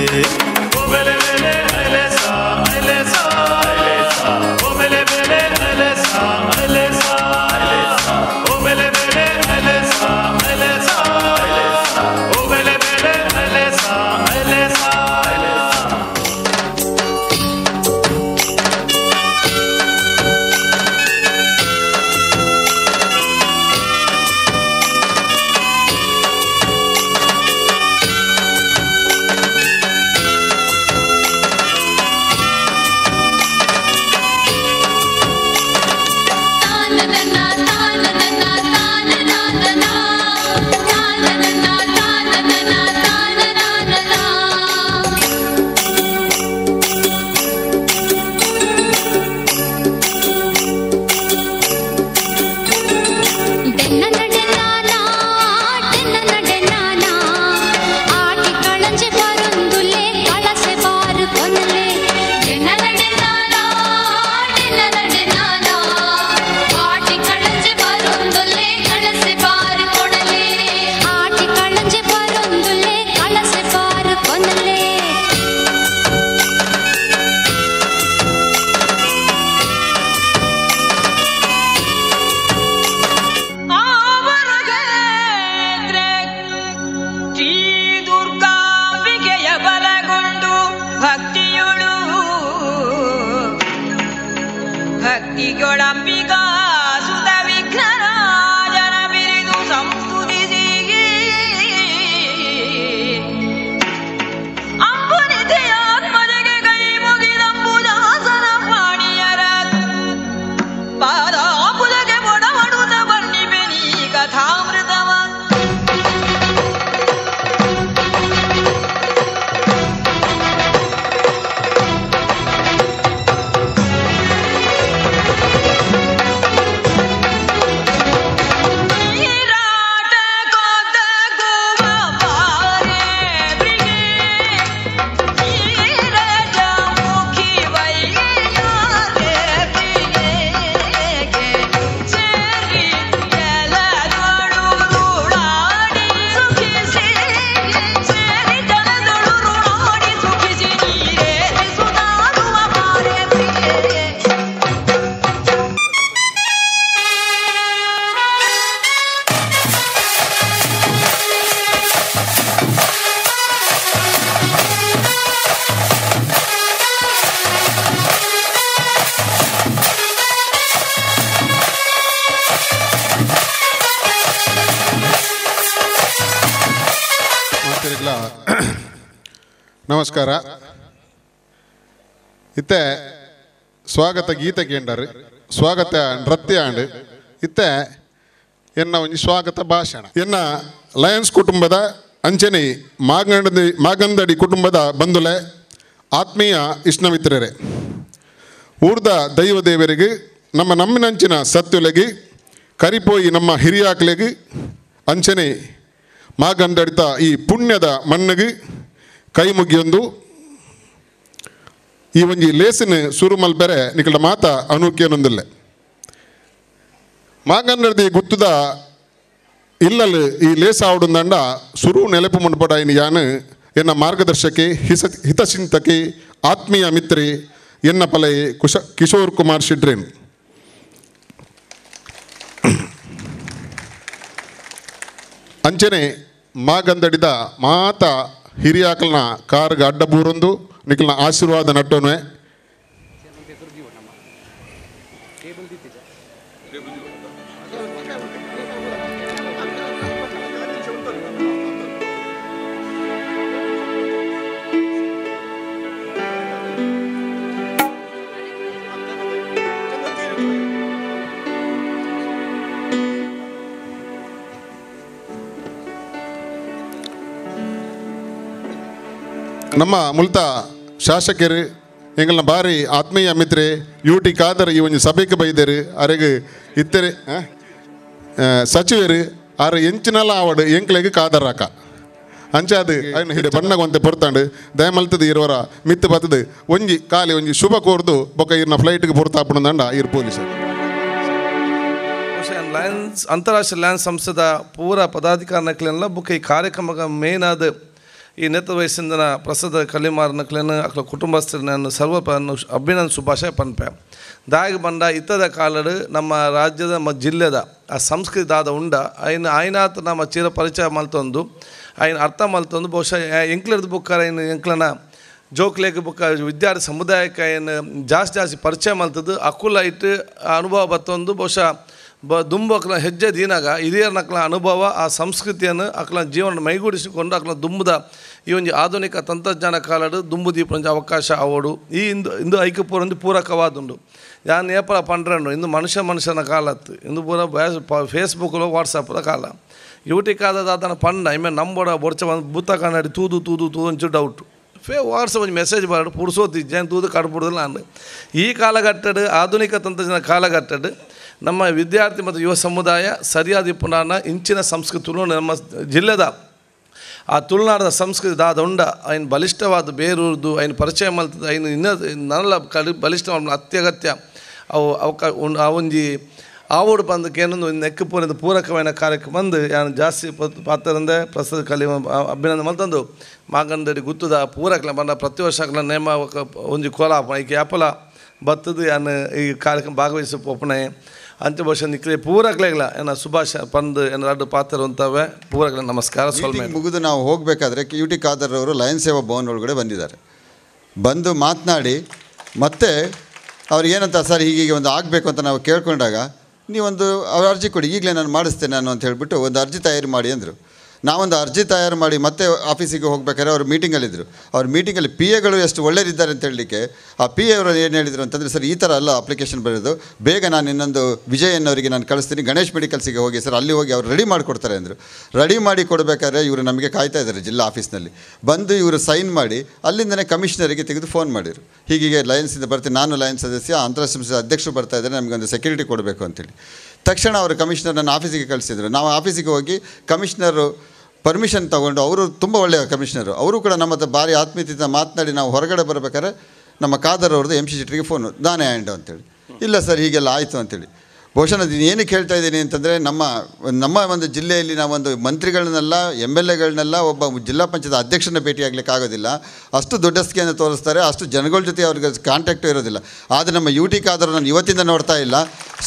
ಬೆಲೆ ಬೆಲೆ ಅಲೆಸಾ ಅಲೆಸಾ ಅಲೆಸಾ ಓ ಬೆಲೆ ಬೆಲೆ ಅಲೆಸಾ ಅಲೆಸಾ ಅಲೆಸಾ ಓ ಬೆಲೆ ಬೆಲೆ ಅಲೆಸಾ ಅಲೆಸಾ ಅಲೆಸಾ ಓ ಬೆಲೆ ಬೆಲೆ ಅಲೆಸಾ ಅಲೆಸಾ ಅಲೆಸಾ. ಭಕ್ತಿಗೊಳಂಬಿಕಾ ಸುತ ವಿಘ್ನರಾಜನ ಬಿರಿದು ಸಂಸ್ತುತಿಸಿ ಅಂಬುನಿಧಿಯಾತ್ಮಜಗೆ ಕೈ ಮುಗಿದಂಬುಜಾಸನ ಪಾಣಿಯರ ಪಾದಾಂಬುಜಗೆ ಒಡಮಡುತ್ತ ಬನ್ನಿಪೆ ನೀ ಕಥಾಮೃತವ. ನಮಸ್ಕಾರ. ಇತ್ತೆ ಸ್ವಾಗತ ಗೀತೆ ಕೇಂಡರ್, ಸ್ವಾಗತ ನೃತ್ಯ ಆಂಡ್ ಇತ್ತೆ ಎನ್ನ ಒಂಜಿ ಸ್ವಾಗತ ಭಾಷಣ. ಎನ್ನ ಲಯನ್ಸ್ ಕುಟುಂಬದ ಅಂಚನೆ ಮಾಗಂದಡಿ ಕುಟುಂಬದ ಬಂಧುಲೆ ಆತ್ಮೀಯ ಇಷ್ಣಮಿತ್ರರೇ, ಊರ್ದ ದೈವ ದೇವರಿಗೆ ನಮ್ಮ ನಮ್ಮಿನಂಚಿನ ಸತ್ಯುಲೆಗೆ ಕರಿಪೋಯಿ ನಮ್ಮ ಹಿರಿಯಾಕ್ಲೆಗೆ ಅಂಚನೆ ಮಾಗಂದಡಿತ ಈ ಪುಣ್ಯದ ಮಣ್ಣಿಗೆ ಕೈ ಮುಗಿಯೊಂದು ಈ ಒಂಜಿ ಲೇಸಿನ ಸುರು ಮಲ್ಪೆರೆ ನಿಕಲ ಮಾತ ಅನೂಕ್ಯನೊಂದಿಲ್ಲ. ಮಾಗಂದಡಿ ಗುತ್ತದ ಇಲ್ಲಲ್ಲಿ ಈ ಲೇಸ ಆವಡುಂದಂಡ ಸುರು ನೆಲಪು ಮುಂಡ್ಪಡ ಯಾನು ಎನ್ನ ಮಾರ್ಗದರ್ಶಕಿ ಹಿತಚಿಂತಕಿ ಆತ್ಮೀಯ ಮಿತ್ರಿ ಎನ್ನ ಪಲೈ ಕಿಶೋರ್ ಕುಮಾರ್ ಶಿಡ್ರೇನ್. ಅಂಚನೆ ಮಾಗಂದಡಿದ ಮಾತ ಹಿರಿಯಾಕಲ್ನ ಕಾರ್ಗ ಅಡ್ಡಬೂರೊಂದು ನಿಖಲ್ನ ಆಶೀರ್ವಾದ ನಟ್ಟೋನುವೆ. ನಮ್ಮ ಮುಲ್ತ ಶಾಸಕರು ಎಂಗಲ್ನ ಬಾರಿ ಆತ್ಮೀಯ ಮಿತ್ರೆ ಯು ಟಿ ಖಾದರ್ ಈ ಒಂಜಿ ಸಭೆಗೆ ಬೈದರು ಅರೆಗ್ ಇತ್ತರೆ ಸಚಿವರು ಆರು ಎಂಚಿನಲ ಆವಡು ಎಂಕ್ಲೆಗ್ ಖಾದರ್ ಹಾಕ ಅಂಚಾದ ಐನ ಹಿಡೆ ಬಣ್ಣಗೊಂತೆ ಪೊರ್ತಾಂಡು ದಯಮಲ್ತದ ಇರುವರ ಮಿತ್ತು ಬತ್ತದು ಒಂಜಿ ಖಾಲಿ ಒಂಜಿ ಶುಭ ಕೋರ್ದು ಬೊಕ್ಕ ಇರ್ನ ಫ್ಲೈಟ್ಗೆ ಪೊರ್ತಾಪುಣದಂಡ ಇರು ಪೊಲೀಸರು. ಲಯನ್ಸ್ ಅಂತಾರಾಷ್ಟ್ರೀಯ ಲಯನ್ಸ್ ಸಂಸ್ಥೆದ ಪೂರ ಪದಾಧಿಕಾರಿನಕ್ಲೆಲ್ಲ ಬುಕ್ ಈ ಕಾರ್ಯಕ್ರಮಕ್ಕೆ ಮೇನ್ ಆದ ಈ ನೇತೃತ್ವ ವಹಿಸಿದ ಪ್ರಸಾದ ಕಲಿಮಾರನಕ್ಲೇನು ಅಕ್ಲ ಕುಟುಂಬಸ್ಥರನ್ನ ಸರ್ವ ಅಭಿನಂದ ಶುಭಾಶಯ ಪನ್ಪೆ. ದಾಗಿ ಬಂದ ಇತ್ತದ ಕಾಲಡು ನಮ್ಮ ರಾಜ್ಯದ ಜಿಲ್ಲೆದ ಆ ಸಂಸ್ಕೃತಿ ದಾದ ಉಂಡ ಐನ ಆಯ್ನಾತ ನಮ್ಮ ಚಿರ ಪರಿಚಯ ಮಲ್ತೊಂದು ಐನ ಅರ್ಥ ಮಲ್ತೊಂದು ಬಹುಶಃ ಎಂಕ್ಲರ್ದು ಬುಕ್ಕಾರ ಐನು ಎಂಕ್ಲನ ಜೋಕ್ಲೇಕ ಬುಕ್ಕ ವಿದ್ಯಾರ್ಥಿ ಸಮುದಾಯಕ್ಕೆ ಏನು ಜಾಸ್ತಿ ಜಾಸ್ತಿ ಪರಿಚಯ ಮಲ್ತದ್ದು ಅಕುಲ ಇಟ್ಟು ಅನುಭವ ಬತ್ತೊಂದು ಬಹುಶಃ ದುಂಬು ಅಕ್ಲ ಹೆಜ್ಜೆ ದೀನಾಗ ಹಿರಿಯರ್ನಕ್ಲ ಅನುಭವ ಆ ಸಂಸ್ಕೃತಿಯನ್ನು ಅಕ್ಲ ಜೀವನ ಮೈಗೂಡಿಸಿಕೊಂಡು ಅಕ್ಲ ದುಂಬುದ ಈ ಒಂದು ಆಧುನಿಕ ತಂತ್ರಜ್ಞಾನ ಕಾಲಡು ದುಂಬು ದೀಪಂಜ ಅವಕಾಶ ಅವಡು ಈ ಇಂದು ಇಂದು ಐಕ್ಯಪೂರ ಒಂದು ಪೂರಕವಾದುಂಡು ಯಾನ್ ಏಪಲ ಪಂಡ್ರಂಡು ಇಂದು ಮನುಷ್ಯ ಮನುಷ್ಯನ ಕಾಲತ್ತು ಇಂದು ಪೂರ ಫೇಸ್ಬುಕ್లో ವಾಟ್ಸಪ್ಲ ಕಾಲ ಯೂಟಿಕಾದ ಪಂಡ ಇಮೆ ನಂಬೋಡ ಬೊಡ್ಚ ಒಂದು ಬೂತ ಕನ್ನಡಿ ತೂದು ತೂದು ತೂದು ಒಂಚೂರು ಡೌಟು ವಾಟ್ಸಪ್ ಒಂದು ಮೆಸೇಜ್ ಬಾಡು ಪುಡ್ಸೋತಿದ್ದೆ ತೂದು ಕಡ್ಬಿಡೋದಿಲ್ಲ ನಾನು. ಈ ಕಾಲಘಟ್ಟಡು ಆಧುನಿಕ ತಂತ್ರಜ್ಞಾನ ಕಾಲಘಟ್ಟಡು ನಮ್ಮ ವಿದ್ಯಾರ್ಥಿ ಮತ್ತು ಯುವ ಸಮುದಾಯ ಸರಿಯಾದ ಪುನಃ ಇಂಚಿನ ಸಂಸ್ಕೃತಿ ನಮ್ಮ ಜಿಲ್ಲೆದ ಆ ತುಳುನಾಡದ ಸಂಸ್ಕೃತಿ ದಾದ ಉಂಡ ಐನ್ ಬಲಿಷ್ಠವಾದ ಬೇರೂರ್ದು ಐನ್ ಪರಿಚಯ ಮಲ್ತದ ಐನ್ ಇನ್ನೂ ನಲ್ಲ ಕಲಿ ಬಲಿಷ್ಠ ಅತ್ಯಗತ್ಯ ಅವು ಅವಕ ಆ ಒಂಜಿ ಆವೋಡು ಬಂದಕ್ಕೇನೊಂದು ನೆಕ್ಕು ಪೂರದ ಪೂರಕವಾದ ಕಾರ್ಯಕ್ರಮ ಬಂದು ಯಾನು ಜಾಸ್ತಿ ಪಾತ್ರರಂದೆ ಪ್ರಸಾದ ಕಲಿ ಅಭಿನಂದನೆ ಮಲ್ತಂದು ಮಾಗಂದಡಿ ಗುತ್ತದ ಪೂರಕಲ ಬಂದ ಪ್ರತಿ ವರ್ಷ ನೇಮ ಒಂಜಿ ಕೋಲಾಪ ಈಕೆ ಯಾಪಲ ಬತ್ತದು ಯಾನು ಈ ಕಾರ್ಯಕ್ರಮ ಭಾಗವಹಿಸಿ ಪೋಪಣೆ ಅಂತ್ಯ ವರ್ಷ ನಿಕ್ಲೆ ಪೂರಕ್ಲೆಗ್ಲ ಏನ ಸುಭಾಷ್ ಪಂದ್ ಏನ ರಡ್ಡು ಪಾತ್ರ ಅಂತವೆ ಪೂರಕ್ಲೆ ನಮಸ್ಕಾರ. ಸ್ವಲ್ಪ ಮುಗಿದು ನಾವು ಹೋಗಬೇಕಾದ್ರೆ ಯು ಟಿ ಖಾದರ್ ಅವರು ಲಯನ್ ಸೇವಾ ಭವನ್ ಒಳಗಡೆ ಬಂದಿದ್ದಾರೆ. ಬಂದು ಮಾತನಾಡಿ ಮತ್ತೆ ಅವ್ರು ಏನಂತ ಸರ್ ಹೀಗೀಗೆ ಒಂದು ಆಗಬೇಕು ಅಂತ ನಾವು ಕೇಳ್ಕೊಂಡಾಗ ನೀವೊಂದು ಅವ್ರ ಅರ್ಜಿ ಕೊಡಿ ಈಗಲೇ ನಾನು ಮಾಡಿಸ್ತೇನೆ ನಾನು ಅಂತ ಹೇಳಿಬಿಟ್ಟು ಒಂದು ಅರ್ಜಿ ತಯಾರಿ ಮಾಡಿ ಅಂದರು. ನಾವೊಂದು ಅರ್ಜಿ ತಯಾರು ಮಾಡಿ ಮತ್ತೆ ಆಫೀಸಿಗೆ ಹೋಗ್ಬೇಕಾದ್ರೆ ಅವರು ಮೀಟಿಂಗಲ್ಲಿದ್ದರು. ಅವ್ರ ಮೀಟಿಂಗಲ್ಲಿ ಪಿ ಎಗಳು ಎಷ್ಟು ಒಳ್ಳೆಯರಿದ್ದಾರೆ ಅಂತ ಹೇಳಲಿಕ್ಕೆ ಆ ಪಿ ಎ ಅವರು ಏನು ಹೇಳಿದರು ಅಂತಂದರೆ ಸರ್ ಈ ಥರ ಅಲ್ಲ ಅಪ್ಲಿಕೇಶನ್ ಬರೆಯೋದು, ಬೇಗ ನಾನು ಇನ್ನೊಂದು ವಿಜಯ್ ಅನ್ನೋರಿಗೆ ನಾನು ಕಳಿಸ್ತೀನಿ, ಗಣೇಶ್ ಮೆಡಿಕಲ್ಸಿಗೆ ಹೋಗಿ ಸರ್ ಅಲ್ಲಿ ಹೋಗಿ ಅವ್ರು ರೆಡಿ ಮಾಡಿಕೊಡ್ತಾರೆ ಅಂದರು. ರೆಡಿ ಮಾಡಿ ಕೊಡಬೇಕಾದ್ರೆ ಇವರು ನಮಗೆ ಕಾಯ್ತಾ ಇದ್ದಾರೆ ಜಿಲ್ಲಾ ಆಫೀಸ್ನಲ್ಲಿ ಬಂದು ಇವರು ಸೈನ್ ಮಾಡಿ ಅಲ್ಲಿಂದನೇ ಕಮಿಷನರಿಗೆ ತೆಗೆದು ಫೋನ್ ಮಾಡಿದರು. ಹೀಗೀಗೆ ಲಯನ್ಸಿಂದ ಬರ್ತೀನಿ, ನಾನು ಲಯನ್ಸ್ ಸದಸ್ಯ, ಅಂತಾರಾಷ್ಟ್ರೀಯ ಸಂಸ್ಥೆ ಅಧ್ಯಕ್ಷರು ಬರ್ತಾ ಇದ್ದಾರೆ, ನಮಗೊಂದು ಸೆಕ್ಯೂರಿಟಿ ಕೊಡಬೇಕು ಅಂತೇಳಿ. ತಕ್ಷಣ ಅವರು ಕಮಿಷನರ್ ನನ್ನ ಆಫೀಸಿಗೆ ಕಳಿಸಿದರು. ನಾವು ಆಫೀಸಿಗೆ ಹೋಗಿ ಕಮಿಷನರು ಪರ್ಮಿಷನ್ ತೊಗೊಂಡು, ಅವರು ತುಂಬ ಒಳ್ಳೆಯ ಕಮಿಷನರು, ಅವರು ಕೂಡ ನಮ್ಮ ಹತ್ರ ಭಾರಿ ಆತ್ಮೀಯತೆಯಿಂದ ಮಾತನಾಡಿ ನಾವು ಹೊರಗಡೆ ಬರಬೇಕಾದ್ರೆ ನಮ್ಮ ಖಾದರ್ ಅವ್ರದ್ದು ಎಮ್ ಸಿ ಶೆಟ್ಟರಿಗೆ ಫೋನು, ನಾನೇ ಆ್ಯಂಡ್ ಅಂತೇಳಿ. ಇಲ್ಲ ಸರ್ ಹೀಗೆಲ್ಲ ಆಯಿತು ಅಂತೇಳಿ. ಬಹುಶಃ ನಾನು ಏನಕ್ಕೆ ಹೇಳ್ತಾ ಇದ್ದೀನಿ ಅಂತಂದರೆ ನಮ್ಮ ನಮ್ಮ ಒಂದು ಜಿಲ್ಲೆಯಲ್ಲಿ ನಾವೊಂದು ಮಂತ್ರಿಗಳನ್ನೆಲ್ಲ ಎಮ್ ಎಲ್ ಎಗಳನ್ನೆಲ್ಲ ಒಬ್ಬ ಜಿಲ್ಲಾ ಪಂಚಾಯತ್ ಅಧ್ಯಕ್ಷನ ಭೇಟಿಯಾಗಲಿಕ್ಕೆ ಆಗೋದಿಲ್ಲ, ಅಷ್ಟು ದೊಡ್ಡಸ್ಕೆಯನ್ನು ತೋರಿಸ್ತಾರೆ, ಅಷ್ಟು ಜನಗಳ ಜೊತೆ ಅವ್ರಿಗೆ ಕಾಂಟ್ಯಾಕ್ಟು ಇರೋದಿಲ್ಲ. ಆದರೆ ನಮ್ಮ ಯು ಟಿ ಖಾದರ್ ನಾನು ಇವತ್ತಿಂದ ನೋಡ್ತಾ ಇಲ್ಲ,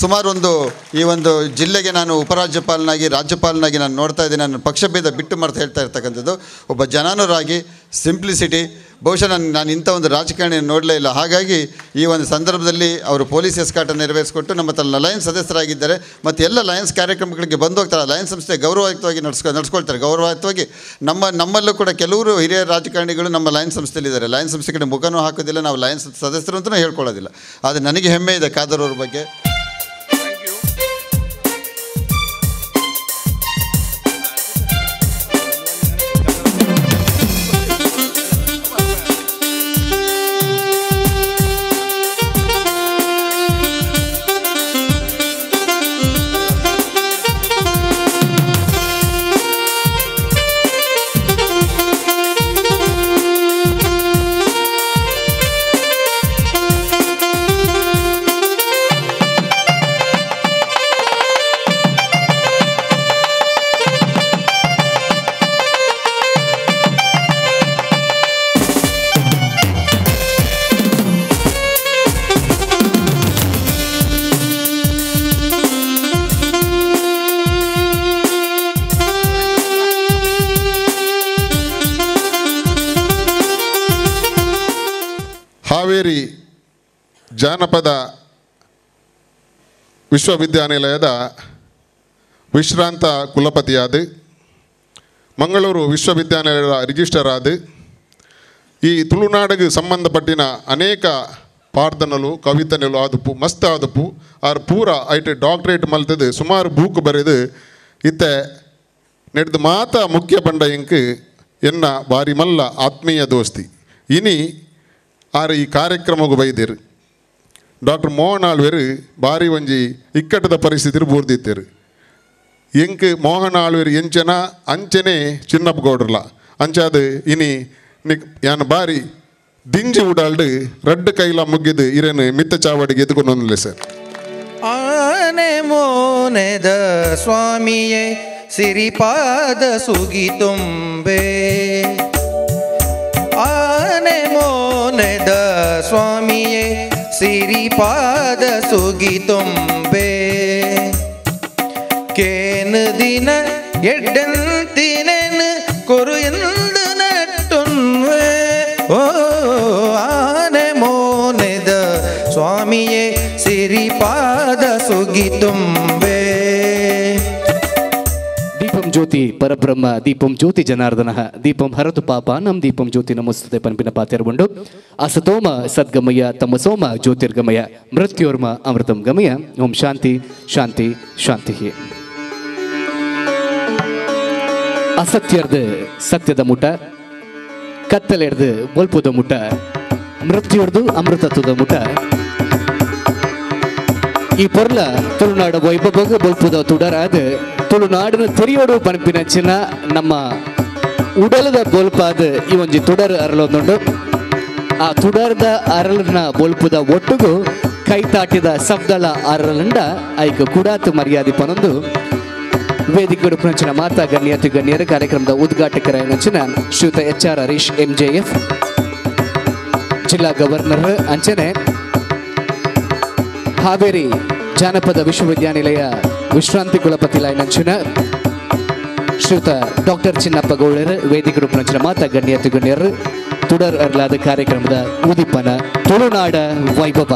ಸುಮಾರು ಒಂದು ಈ ಒಂದು ಜಿಲ್ಲೆಗೆ ನಾನು ಉಪರಾಜ್ಯಪಾಲನಾಗಿ ರಾಜ್ಯಪಾಲನಾಗಿ ನಾನು ನೋಡ್ತಾ ಇದ್ದೀನಿ. ನಾನು ಪಕ್ಷಭೇದ ಬಿಟ್ಟು ಮಾಡ್ತಾ ಹೇಳ್ತಾ ಇರ್ತಕ್ಕಂಥದ್ದು ಒಬ್ಬ ಜನಾನುರಾಗಿ ಸಿಂಪ್ಲಿಸಿಟಿ, ಬಹುಶಃ ನಾನು ಇಂಥ ಒಂದು ರಾಜಕಾರಣಿ ನೋಡಲೇ ಇಲ್ಲ. ಹಾಗಾಗಿ ಈ ಒಂದು ಸಂದರ್ಭದಲ್ಲಿ ಅವರು ಪೊಲೀಸ್ ಎಸ್ಕಾಟನ್ನು ನೆರವೇರಿಸಿಕೊಟ್ಟು ನಮ್ಮ ತನ್ನ ಲಯನ್ಸ್ ಸದಸ್ಯರಾಗಿದ್ದಾರೆ ಮತ್ತು ಎಲ್ಲ ಲಯನ್ಸ್ ಕಾರ್ಯಕ್ರಮಗಳಿಗೆ ಬಂದು ಹೋಗ್ತಾರೆ. ಲಯನ್ಸ್ ಸಂಸ್ಥೆ ಗೌರವಯುತವಾಗಿ ನಡ್ಸ್ಕೊಳ್ತಾರೆ. ಗೌರವಯುತವಾಗಿ ನಮ್ಮಲ್ಲೂ ಕೂಡ ಕೆಲವರು ಹಿರಿಯ ರಾಜಕಾರಣಿಗಳು ನಮ್ಮ ಲಯನ್ಸ್ ಸಂಸ್ಥೆಯಲ್ಲಿದ್ದಾರೆ. ಲಯನ್ಸ್ ಸಂಸ್ಥೆ ಕಡೆ ಮುಖನೂ ಹಾಕೋದಿಲ್ಲ, ನಾವು ಲಯನ್ಸ್ ಸದಸ್ಯರು ಅಂತಲೂ ಹೇಳ್ಕೊಳ್ಳೋದಿಲ್ಲ. ಆದರೆ ನನಗೆ ಹೆಮ್ಮೆ ಇದೆ ಖಾದರ್ ಅವ್ರ ಬಗ್ಗೆ. ಹಾವೇರಿ ಜಾನಪದ ವಿಶ್ವವಿದ್ಯಾನಿಲಯದ ವಿಶ್ರಾಂತ ಕುಲಪತಿಯಾದ ಮಂಗಳೂರು ವಿಶ್ವವಿದ್ಯಾನಿಲಯದ ರಿಜಿಸ್ಟರ್ ಆದ ಈ ತುಳುನಾಡಿಗೆ ಸಂಬಂಧಪಟ್ಟಿನ ಅನೇಕ ಪಾರ್ದನಲು ಕವಿತನಲು ಆದುಪ್ಪು ಮಸ್ತ್ ಆದುಪ್ಪು ಆರ್ ಪೂರ ಐಟ್ ಡಾಕ್ಟ್ರೇಟ್ ಮಲ್ತದು ಸುಮಾರು ಬೂಕ್ ಬರೆದು ಇತ್ತೆ ನೆಡ್ದು ಮಾತ ಮುಖ್ಯ ಪಂಡ ಇಂಕ್ ಎನ್ನ ಬಾರಿ ಮಲ್ಲ ಆತ್ಮೀಯ ದೋಸ್ತಿ. ಇನಿ ಆರು ಈ ಕಾರ್ಯಕ್ರಮಕ್ಕೆ ಬೈದಿರು. ಡಾಕ್ಟರ್ ಮೋಹನ್ ಆಳ್ವೆರು ಭಾರಿ ಒಂಜಿ ಇಕ್ಕಟ್ಟದ ಪರಿಸ್ಥಿತಿ ಬೂರ್ದಿತ್ತೇರು. ಎಂಕ್ ಮೋಹನ್ ಆಳ್ವೆರು ಎಂಚನ ಅಂಚನೆ ಚಿನ್ನಪ್ಪ ಗೌಡ್ರಲ್ಲ ಅಂಚಾದ ಇನಿ ನಿಕ್ ಯಾನ್ ಬಾರಿ ದಿಂಜಿ ಉಡಾಲ್ಡು ರಡ್ಡು ಕೈಲ ಮುಗ್ಗಿದು ಇರೇನು ಮಿತ್ತ ಚಾವಡಿಗೆ ಎದುಕೊಂಡು ಸರ್. ಆನೆ ಮೋನೆದ ಸ್ವಾಮಿಯೇ ಸಿರಿಪಾದ ಸುಗಿ ತುಂಬೆ, ಆನೆ ಮೋನೆದ ಸ್ವಾಮಿಯೇ ಸಿರಿಪಾದ ಸುಗಿ ತುಂಬೆ, ಕೇನು ದಿನ ಎಡ್ಡಂತಿನೆನು ಕೊರು ಎಂದು ನಟ್ಟುನ್ವೆ, ಓ ಆನೆ ಮೋನೆದ ಸ್ವಾಮಿಯೇ ಸಿರಿಪಾದ ಸುಗಿ ತುಂಬೆ. ದೀಪಂ ಜ್ಯೋತಿ ಪರಬ್ರಹ್ಮ ದೀಪಂ ಜ್ಯೋತಿ ಜನಾರ್ದನ ದೀಪಂ ಹರತು ಪಾಪ ನಮ್ ದೀಪಂ ಜ್ಯೋತಿ ನಮಸ್ತುತೆ ಪನ್ಪಿನ ಪಾತೆರ್ಬುಂಡು. ಅಸತೋಮ ಸದ್ಗಮಯ ತಮಸೋಮ ಜ್ಯೋತಿರ್ಗಮಯ ಮೃತ್ಯೋರ್ಮ ಅಮೃತಂ ಗಮಯ. ಓಂ ಶಾಂತಿ ಶಾಂತಿ ಶಾಂತಿ. ಅಸತ್ಯರ್ದು ಸತ್ಯದ ಮುಟ, ಕತ್ತಲೆರ್ದು ಬೊಲ್ಪುದ ಮುಟ, ಮೃತ್ಯುರ್ದು ಅಮೃತತ್ವದ ಮುಟ. ಈ ಪೊರ್ಲ ತುಳುನಾಡು ವೈಭವಗ ಬೊಲ್ಪುದ ತುಡರಾದ ತುಳುನಾಡಿನ ತೆರಿಯೋಡು ಪನ್ಪಿನಂಚಿನ ನಮ್ಮ ಉಡಲದ ಬೊಲ್ಪಾದ ಈ ಒಂಜಿ ತುಡರ್ ಅರಳೊಂದುಂಡು. ಆ ತುಡರ್ದ ಅರಳನ ಬೊಲ್ಪುದ ಒಟ್ಟುಗು ಕೈತಾಟಿದ ಸಬ್ದಳ ಅರಳಂಡ ಐಕ ಕುಡಾತು ಮರ್ಯಾದೆ ಪನೊಂದು ವೇದಿಕೆ ಉಡುಪಿನಂಚಿನ ಮಾತಾ ಗಣ್ಯಾತಿ ಗಣ್ಯರ ಕಾರ್ಯಕ್ರಮದ ಉದ್ಘಾಟಕರಾಯನಂಚಿನ ಶ್ರೀಯುತ ಎಚ್ ಆರ್ ಹರೀಶ್ ಎಂಜೆಎಫ್ ಜಿಲ್ಲಾ ಗವರ್ನರ್ ಅಂಚನೆ ಹಾವೇರಿ ಜಾನಪದ ವಿಶ್ವವಿದ್ಯಾನಿಲಯ ವಿಶ್ರಾಂತಿ ಕುಲಪತಿ ಲೈನಂಚಿನ ಶ್ರೀಯುತ ಡಾಕ್ಟರ್ ಚಿನ್ನಪ್ಪ ಗೌಡರ್ ವೇದಿಕೆ ರೂಪನಂಚಿನ ಮಾತಾ ಗಣ್ಯಾತಿ ಗಣ್ಯರು ತುಡರ್ ಅರ್ಲಾದ ಕಾರ್ಯಕ್ರಮದ ಉದಿಪನ ತುಳುನಾಡ ವೈಭವ.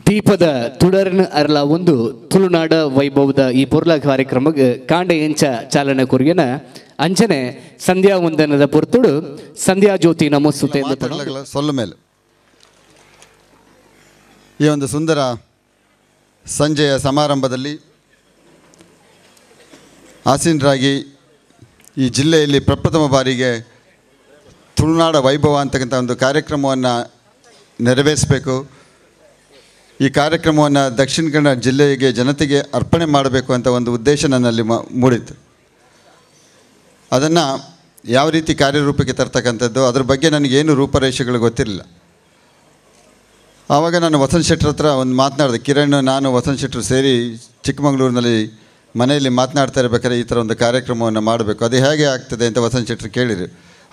ದೀಪದ ತುಡರಿನ ಅರಲ ಒಂದು ತುಳುನಾಡ ವೈಭವದ ಈ ಪೊರ್ಲ ಕಾರ್ಯಕ್ರಮಕ್ಕೆ ಕಾಂಡ ಎಂಚ ಚಾಲನೆ ಕೊರಿಯನ ಅಂಚನೆ ಸಂಧ್ಯಾ ವಂದನದ ಪೊರ್ತುಡು ಸಂಧ್ಯಾ ಜ್ಯೋತಿ ನಮಸ್ತುತೆ ಸೊಲ್ಲ ಮೇಲೆ ಈ ಒಂದು ಸುಂದರ ಸಂಜೆಯ ಸಮಾರಂಭದಲ್ಲಿ ಆಸೀನರಾಗಿ ಈ ಜಿಲ್ಲೆಯಲ್ಲಿ ಪ್ರಪ್ರಥಮ ಬಾರಿಗೆ ತುಳುನಾಡ ವೈಭವ ಅಂತಕ್ಕಂಥ ಒಂದು ಕಾರ್ಯಕ್ರಮವನ್ನು ನೆರವೇರಿಸಬೇಕು, ಈ ಕಾರ್ಯಕ್ರಮವನ್ನು ದಕ್ಷಿಣ ಕನ್ನಡ ಜಿಲ್ಲೆಗೆ ಜನತೆಗೆ ಅರ್ಪಣೆ ಮಾಡಬೇಕು ಅಂತ ಒಂದು ಉದ್ದೇಶ ನನ್ನಲ್ಲಿ ಮೂಡಿತ್ತು. ಅದನ್ನು ಯಾವ ರೀತಿ ಕಾರ್ಯರೂಪಕ್ಕೆ ತರ್ತಕ್ಕಂಥದ್ದು ಅದ್ರ ಬಗ್ಗೆ ನನಗೇನು ರೂಪರೇಷೆಗಳು ಗೊತ್ತಿರಲಿಲ್ಲ. ಆವಾಗ ನಾನು ವಸಂತ್ ಶೆಟ್ಟರ್ ಹತ್ರ ಒಂದು ಮಾತನಾಡಿದೆ. ಕಿರಣ್, ನಾನು ವಸಂತ್ ಶೆಟ್ಟರು ಸೇರಿ ಚಿಕ್ಕಮಗಳೂರಿನಲ್ಲಿ ಮನೆಯಲ್ಲಿ ಮಾತನಾಡ್ತಾ ಇರಬೇಕಾದ್ರೆ ಈ ಥರ ಒಂದು ಕಾರ್ಯಕ್ರಮವನ್ನು ಮಾಡಬೇಕು, ಅದು ಹೇಗೆ ಆಗ್ತದೆ ಅಂತ ವಸಂತ್ ಶೆಟ್ಟರು ಕೇಳಿದರು.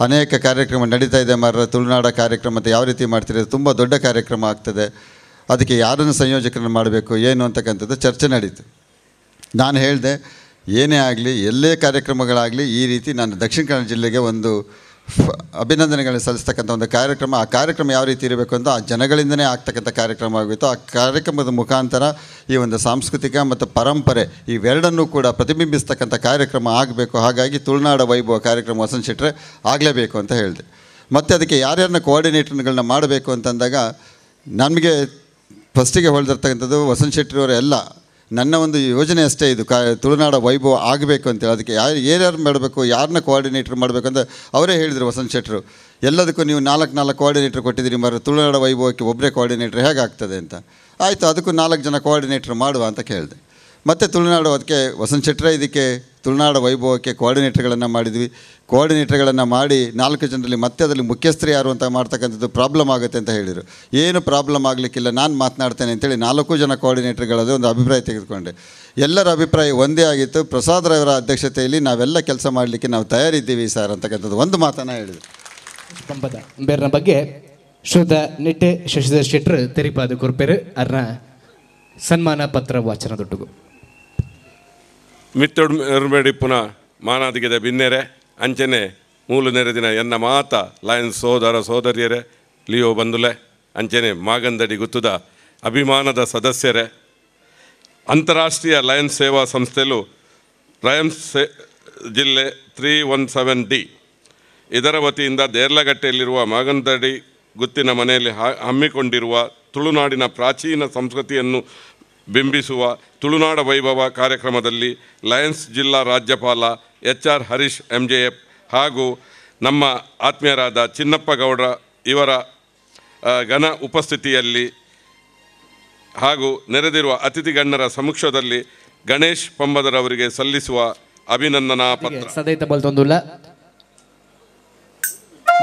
ಅನೇಕ ಕಾರ್ಯಕ್ರಮ ನಡೀತಾ ಇದೆ ಮಾರ್ರೆ, ತುಳುನಾಡ ಕಾರ್ಯಕ್ರಮ ಅಂತ ಯಾವ ರೀತಿ ಮಾಡ್ತೀರಿ, ತುಂಬ ದೊಡ್ಡ ಕಾರ್ಯಕ್ರಮ ಆಗ್ತದೆ, ಅದಕ್ಕೆ ಯಾರನ್ನು ಸಂಯೋಜಕರನ್ನು ಮಾಡಬೇಕು ಏನು ಅಂತಕ್ಕಂಥದ್ದು ಚರ್ಚೆ ನಡೀತು. ನಾನು ಹೇಳಿದೆ, ಏನೇ ಆಗಲಿ ಎಲ್ಲೇ ಕಾರ್ಯಕ್ರಮಗಳಾಗಲಿ ಈ ರೀತಿ ನಾನು ದಕ್ಷಿಣ ಕನ್ನಡ ಜಿಲ್ಲೆಗೆ ಒಂದು ಅಭಿನಂದನೆಗಳನ್ನು ಸಲ್ಲಿಸ್ತಕ್ಕಂಥ ಒಂದು ಕಾರ್ಯಕ್ರಮ, ಆ ಕಾರ್ಯಕ್ರಮ ಯಾವ ರೀತಿ ಇರಬೇಕು ಅಂತ ಆ ಜನಗಳಿಂದಲೇ ಆಗ್ತಕ್ಕಂಥ ಕಾರ್ಯಕ್ರಮ ಆಗಿತ್ತು. ಆ ಕಾರ್ಯಕ್ರಮದ ಮುಖಾಂತರ ಈ ಒಂದು ಸಾಂಸ್ಕೃತಿಕ ಮತ್ತು ಪರಂಪರೆ ಇವೆರಡನ್ನೂ ಕೂಡ ಪ್ರತಿಬಿಂಬಿಸ್ತಕ್ಕಂಥ ಕಾರ್ಯಕ್ರಮ ಆಗಬೇಕು. ಹಾಗಾಗಿ ತುಳುನಾಡ ವೈಭವ ಕಾರ್ಯಕ್ರಮ ವಸಂತ್ ಶೆಟ್ಟರೆ ಆಗಲೇಬೇಕು ಅಂತ ಹೇಳಿದೆ. ಮತ್ತು ಅದಕ್ಕೆ ಯಾರ್ಯಾರನ್ನ ಕೋಆರ್ಡಿನೇಟರ್ಗಳನ್ನ ಮಾಡಬೇಕು ಅಂತಂದಾಗ ನಮಗೆ ಫಸ್ಟಿಗೆ ಹೊಳೆದಿರ್ತಕ್ಕಂಥದ್ದು ವಸಂತ್ ಶೆಟ್ಟರವರೆಲ್ಲ ನನ್ನ ಒಂದು ಯೋಜನೆ ಅಷ್ಟೇ ಇದು, ತುಳುನಾಡ ವೈಭವ ಆಗಬೇಕು ಅಂತೇಳಿ. ಅದಕ್ಕೆ ಯಾರ್ಯಾರು ಮಾಡಬೇಕು, ಯಾರನ್ನ ಕೋಆರ್ಡಿನೇಟರ್ ಮಾಡಬೇಕು ಅಂತ ಅವರೇ ಹೇಳಿದರು ವಸಂತ್ ಶೆಟ್ಟರು. ಎಲ್ಲದಕ್ಕೂ ನೀವು 4 ಕೋಆರ್ಡಿನೇಟರ್ ಕೊಟ್ಟಿದ್ದೀರಿ ಮಾರ್ರೆ, ತುಳುನಾಡ ವೈಭವಕ್ಕೆ ಒಬ್ಬರೇ ಕೋಆರ್ಡಿನೇಟರ್ ಹೇಗಾಗ್ತದೆ ಅಂತ. ಆಯಿತು, ಅದಕ್ಕೂ 4 ಜನ ಕೋಆರ್ಡಿನೇಟರ್ ಮಾಡುವ ಅಂತ ಕೇಳಿದೆ. ಮತ್ತು ತುಳುನಾಡು ಅದಕ್ಕೆ ವಸಂತ್ ಶೆಟ್ಟರೇ ಇದಕ್ಕೆ ತುಳುನಾಡ ವೈಭವಕ್ಕೆ ಕೋಆರ್ಡಿನೇಟರ್ಗಳನ್ನು ಮಾಡಿದ್ವಿ. ಕೋಆರ್ಡಿನೇಟರ್ಗಳನ್ನು ಮಾಡಿ 4 ಜನರಲ್ಲಿ ಮತ್ತೆ ಅದರಲ್ಲಿ ಮುಖ್ಯಸ್ಥರು ಯಾರು ಅಂತ ಮಾಡ್ತಕ್ಕಂಥದ್ದು ಪ್ರಾಬ್ಲಮ್ ಆಗುತ್ತೆ ಅಂತ ಹೇಳಿದರು. ಏನು ಪ್ರಾಬ್ಲಮ್ ಆಗಲಿಕ್ಕಿಲ್ಲ, ನಾನು ಮಾತನಾಡ್ತೇನೆ ಅಂತೇಳಿ 4 ಜನ ಕೋಆರ್ಡಿನೇಟರ್ಗಳದ್ದು ಒಂದು ಅಭಿಪ್ರಾಯ ತೆಗೆದುಕೊಂಡೆ. ಎಲ್ಲರ ಅಭಿಪ್ರಾಯ ಒಂದೇ ಆಗಿತ್ತು, ಪ್ರಸಾದ್ರವರ ಅಧ್ಯಕ್ಷತೆಯಲ್ಲಿ ನಾವೆಲ್ಲ ಕೆಲಸ ಮಾಡಲಿಕ್ಕೆ ನಾವು ತಯಾರಿದ್ದೀವಿ ಸರ್ ಅಂತಕ್ಕಂಥದ್ದು ಒಂದು ಮಾತನ್ನು ಹೇಳಿದರು. ಬೇರೆ ಬಗ್ಗೆ ಶ್ರುತ ನಿಟ್ಟೆ ಶಶಿಧರ್ ಶೆಟ್ಟರ್ ತೆರಿಪಾದ ಕೊರ್ಪೆರು ಅರ್ನ ಸನ್ಮಾನ ಪತ್ರ ವಾಚನ ದೊಡ್ಡಗು. ಮಿತ್ತೊಡ್ಬೇಡಿ ಪುನಃ ಮಾನಾದಿಗೆದ ಬಿನ್ನೆರೆ ಅಂಚನೆ ಮೂಲು ನೆರೆದಿನ ಎನ್ನ ಮಾತ ಲಯನ್ ಸೋದರ ಸೋದರಿಯರೇ ಲಿಯೋ ಬಂದುಲೆ ಅಂಚನೆ ಮಾಗಂದಡಿ ಗುತ್ತದ ಅಭಿಮಾನದ ಸದಸ್ಯರೇ, ಅಂತಾರಾಷ್ಟ್ರೀಯ ಲಯನ್ ಸೇವಾ ಸಂಸ್ಥೆಯು ಲಯನ್ಸ್ ಜಿಲ್ಲೆ 317D ಇದರ ವತಿಯಿಂದ ದೇರ್ಲಗಟ್ಟೆಯಲ್ಲಿರುವ ಮಾಗಂದಡಿ ಗುತ್ತಿನ ಮನೆಯಲ್ಲಿ ಹಮ್ಮಿಕೊಂಡಿರುವ ತುಳುನಾಡಿನ ಪ್ರಾಚೀನ ಸಂಸ್ಕೃತಿಯನ್ನು ಬಿಂಬಿಸುವ ತುಳುನಾಡ ವೈಭವ ಕಾರ್ಯಕ್ರಮದಲ್ಲಿ ಲಯನ್ಸ್ ಜಿಲ್ಲಾ ರಾಜ್ಯಪಾಲ HR Harish MJF ಹಾಗೂ ನಮ್ಮ ಆತ್ಮೀಯರಾದ ಚಿನ್ನಪ್ಪ ಗೌಡ ಇವರ ಘನ ಉಪಸ್ಥಿತಿಯಲ್ಲಿ ಹಾಗೂ ನೆರೆದಿರುವ ಅತಿಥಿ ಗಣ್ಯರ ಸಮಕ್ಷದಲ್ಲಿ ಗಣೇಶ್ ಪಂಬದರವರಿಗೆ ಸಲ್ಲಿಸುವ ಅಭಿನಂದನಾ ಪತ್ರ. ಸದೈತ ಬಲ್ತೊಂದುಲ್ಲ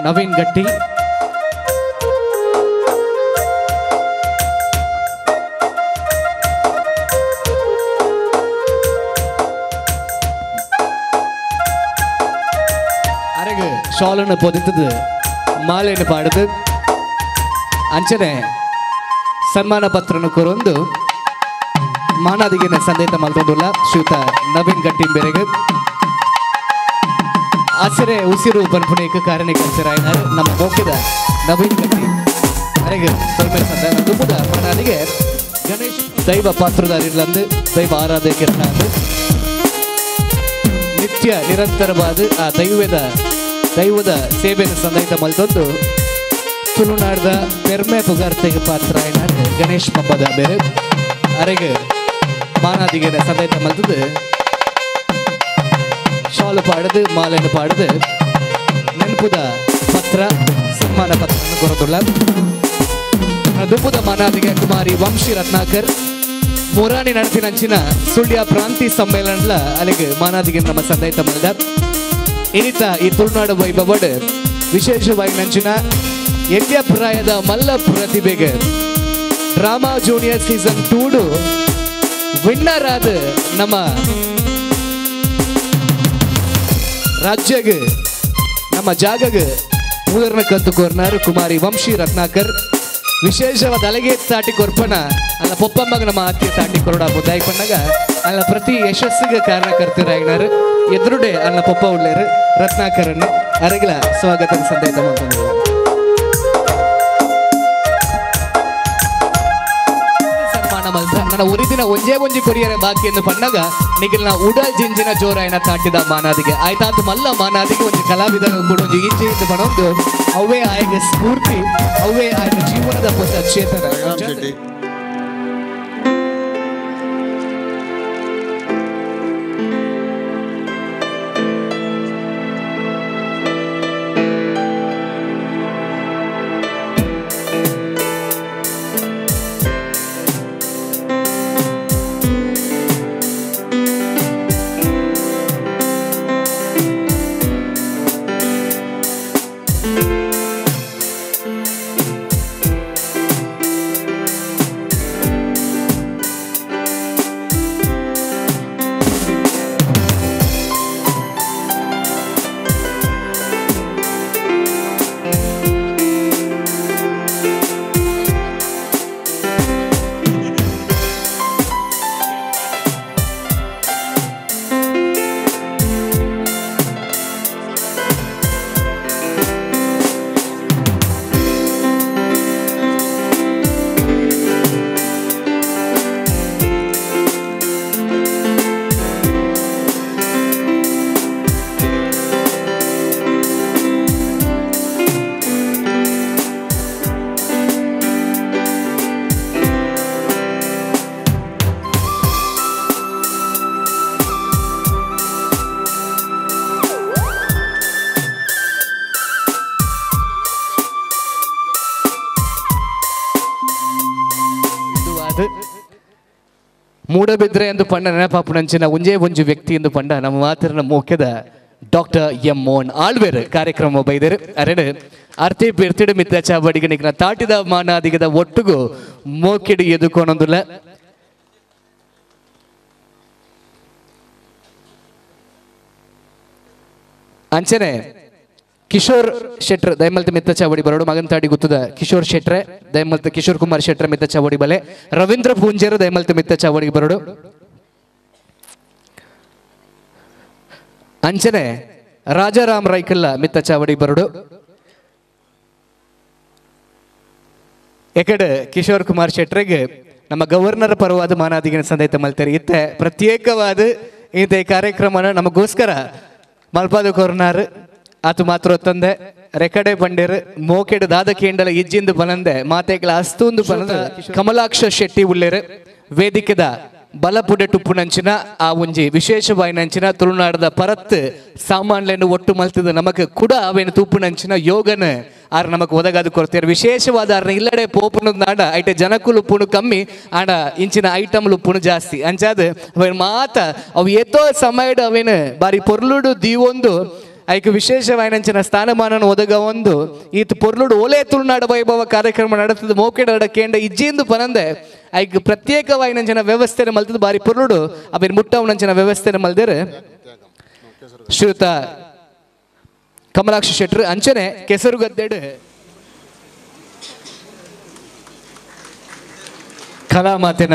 ನವೀನ್ ಗಟ್ಟಿ, ಅರೆಗೆ ಶಾಲನ್ನು ಪೊದಿತದು ಮಾಲೆಯನ್ನು ಪಾಡುದು ಅಂಚನೆ ಸನ್ಮಾನ ಪತ್ರನ ಕೊರೊಂದು ಮಾನಾದಿಗಿನ ಸಂದೇತ ಮಲ್ತೊಂದುಲ್ಲ ಶ್ರೀಯುತ ನವೀನ್ ಗಟ್ಟಿ ಬೆರೆಗೆ ಆಸರೆ ಉಸಿರು ಪನ್ಪುಣೇಕ ಕಾರಣಕರ್ತರಾಯಿನಾರು ನಮ್ಮ ಮೋಕ್ಯದ ನವೀನ್ ಗಟ್ಟಿ ಅರೆಗೆ ಸೊಲ್ಮೆ ಸಂದ ದುಂಬುದ ಮಾನಾದಿಗೆ ಗಣೇಶ್ ದೈವ ಪಾತ್ರಧಾರಿಗಳಂದು ದೈವ ಆರಾಧಕರನ್ನಾದು ನಿತ್ಯ ನಿರಂತರವಾದ ಆ ದೈವದ ಸೇವೆಯನ್ನು ಸಂದಹಿತ ಮಲ್ತೊಂದು ತುಳುನಾಡದ ಪೆರ್ಮೆ ಪುಗಾರ್ತೆಗೆ ಪಾತ್ರ ಗಣೇಶ್ ಪಬ್ಬದ ಬೇರೆ ಅರೆಗೆ ಮಾನಾದಿಗೆ ಸಂದಹಿತ ಮಲ್ತದ್ದು ಶಾಲು ಪಾಡದು ಮಾಲೆಯನ್ನು ಪಾಡದು ನೆನಪುದ ಪತ್ರ ಸನ್ಮಾನ ಪತ್ರವನ್ನು ಕೊರದುಳ್ಳ ದುಂಬುದ ಮಾನಾದಿಗೆ ಕುಮಾರಿ ವಂಶಿ ರತ್ನಾಕರ್ ಮೊರಾನಿ ನಡೆಸಿನಂಚಿನ ಸುಳ್ಯ ಪ್ರಾಂತಿ ಸಮ್ಮೇಳನದ ಅಲ್ಲಿಗೆ ಮಾನಾದಿಗೆ ನಮ್ಮ ಸಂದಹಿತ ಮಲ್ದ ಇನಿತ ಈ ತುಳುನಾಡು ವೈಭವಡ್ ವಿಶೇಷವಾಗಿ ನಂಚಿನ ಯಜ್ಞಪ್ರಾಯದ ಮಲ್ಲ ಪ್ರತಿಭೆಗೆ ಡ್ರಾಮಾ ಜೂನಿಯರ್ ಸೀಸನ್ 2 ವಿನ್ನರ್ ಆದ ನಮ್ಮ ರಾಜ್ಯಗೆ ನಮ್ಮ ಜಾಗಗೆ ಮೂರನ ಕಂತು ಕೋರ್ನಾರು ಕುಮಾರಿ ವಂಶಿ ರತ್ನಾಕರ್. ವಿಶೇಷವಾದ ಅಲಗೆ ತಾಟಿ ಕೊರ್ಪಣ ಅಲ್ಲ ಪೊಪ್ಪಮ್ಮಗ ನಮ್ಮ ಆತ್ಯ ತಾಟಿ ಕೊರಡ ಮುದ್ದಾಯಿ ಪಣ್ಣಗ ಅಲ್ಲ ಪ್ರತಿ ಯಶಸ್ಸಿಗೆ ಕಾರಣಕರ್ತರಾಗಿನಾರು ಎದುರುಡೆ ಅಲ್ಲ ಪೊಪ್ಪ ಉಳ್ಳೇರು ರತ್ನಾಕರನ್ನು ಅರಗಿಲ ಸ್ವಾಗತ ಸಂದೇಶ ಮಾಡ್ಕೊಂಡು ಸನ್ಮಾನ ಮಲ್ತ ನನ್ನ ಉರಿದಿನ ಒಂಜೇ ಒಂಜಿ ಕೊರಿಯರೆ ಬಾಕಿ ಎಂದು ಪಣ್ಣಗ ನಿಗಿಲ್ನ ಉಡಲ್ ಜಿಂಜಿನ ಜೋರಾಯನ ತಾಟಿದ ಮಾನಾದಿಗೆ ಆಯ್ತಾತು ಮಲ್ಲ ಮಾನಾದಿಗೆ ಒಂಜಿ ಕಲಾವಿದನ ಕೂಡ ಒಂಜಿ ಈಚೆ ಇದ್ದು ಪಣೊಂದು ಅವೇ ಆಯ್ಗೆ ಸ್ಫೂರ್ತಿ ಅವೇ ಆಯ್ನ ಜೀವನದ ಹೊಸ ಚೇತನ. ಮೂಡಬಿದ್ರೆ ಎಂದು ಪಂಡ ನೆನಪಾಪುನಂಚಿನ ಒಂಜೇ ಒಂಜಿ ವ್ಯಕ್ತಿ ಎಂದು ಪಂಡ ನಮ್ಮ ಮಾತಿನ ಮೋಕ್ಯದ ಡಾಕ್ಟರ್ ಎಂ ಮೋಹನ್ ಆಳ್ವೇರ್ ಕಾರ್ಯಕ್ರಮ ಬೈದರು. ಅರೆಡು ಅರ್ತಿ ಬಿರ್ತಿಡು ಮಿತ್ತ ಚಾವಡಿಗೆ ನಿಕ್ನ ತಾಟಿದ ಮಾನಾದಿಗದ ಒಟ್ಟುಗು ಮೋಕಿಡು ಎದುಕೋನೊಂದುಲ್ಲ. ಅಂಚನೆ ಕಿಶೋರ್ ಶೆಟ್ರ್ ದಯಮಲ್ತ ಮಿತ್ತ ಚಾವಡಿ ಬರೋಡು ಮಗನ್ ತಾಡಿ ಗುತ್ತದ ಕಿಶೋರ್ ಶೆಟ್ರೆ ದಯಮಲ್ತ ಕಿಶೋರ್ ಕುಮಾರ್ ಶೆಟ್ರೆ ಮಿತ್ತ ಚಾವಡಿ ಬಲೆ ರವೀಂದ್ರ ಪೂಂಜೇರು ದಯಮಲ್ತ ಮಿತ್ತ ಚಾವಡಿಗೆ ಬರೋಡು. ಅಂಚನೆ ರಾಜಾರಾಮ್ ರೈಕಲ್ಲ ಮಿತ್ತ ಚಾವಡಿ ಬರೋಡು. ಎಕಡೆ ಕಿಶೋರ್ ಕುಮಾರ್ ಶೆಟ್ರೆಗೆ ನಮ್ಮ ಗವರ್ನರ್ ಪರವಾದ ಮಾನಾದಿಗಿನ ಸಂದೇತ ಮಲ್ತಾರೆ. ಇತ್ತೆ ಪ್ರತ್ಯೇಕವಾದ ಇಂಥ ಕಾರ್ಯಕ್ರಮನ ನಮಗೋಸ್ಕರ ಮಲ್ಪಾದ ಕೊರ್ನಾರ್ ಆತು ಮಾತ್ರ ತಂದೆ ರೆಕಡೆ ಬಂಡೇರು ಮೋಕೆಡು ದಾದ ಕೇಂಡಲ ಇಜ್ಜಿಂದು ಬನಂದೆ ಮಾತೆಗಳ ಅಸ್ತೊಂದು ಬನಂದ ಕಮಲಾಕ್ಷ ಶೆಟ್ಟಿ ಉಳ್ಳೇರು ವೇದಿಕೆದ ಬಲಪುಡೆ ಟುಪ್ಪುನಂಚಿನ ಆ ಒಂಜಿ ವಿಶೇಷವಾಯಿನಂಚಿನ ತುಳುನಾಡದ ಪರತ್ ಸಾಮಾನ್ಲೇನು ಒಟ್ಟು ಮಲ್ತದ ನಮಕ್ ಕೂಡ ಅವೇನು ತೂಪುನಂಚಿನ ಯೋಗನ ಆರ್ ನಮಕ್ ಒದಗಾದು ಕೊಡ್ತಾರೆ. ವಿಶೇಷವಾದ ಆರ್ನ ಇಲ್ಲಡೆ ಪೋಪುನ ನಾಡ ಐಟೆ ಜನಕುಲು ಉಪ್ಪುನು ಕಮ್ಮಿ ಆಂಡ ಇಂಚಿನ ಐಟಮ್ಲು ಉಪ್ಪುನು ಜಾಸ್ತಿ ಅಂಚಾದ ಅವೇನು ಮಾತ ಅವು ಏತೋ ಸಮಯಡ್ ಅವೇನು ಬಾರಿ ಪೊರ್ಲುಡು ದೀವೊಂದು ಐಕ್ ವಿಶೇಷವಾಯಿನಂಚಿನ ಸ್ಥಾನಮಾನನ ಒದಗ ಒಂದು ಈತ ಪೊರ್ಲುಡು ಓಲೆ ತುಳುನಾಡ ವೈಭವ ಕಾರ್ಯಕ್ರಮ ನಡೆತದ ಮೋಕೆಡ ಕೇಂಡ ಇಜ್ಜಿಂದು ಪನಂದೆ ಐಕ್ ಪ್ರತ್ಯೇಕವಾಯಿನಂಚಿನ ವ್ಯವಸ್ಥೆನ ಮಲ್ತದ ಬಾರಿ ಪೊರ್ಲುಡು ಅವೇನು ಮುಟ್ಟವನಂಚಿನ ವ್ಯವಸ್ಥೆನ ಮಲ್ದೇರು ಶ್ರೀಯುತ ಕಮಲಾಕ್ಷ ಶೆಟ್ರು. ಅಂಚನೆ ಕೆಸರುಗದ್ದೆಡು ಕಲಾಮಾತಿನ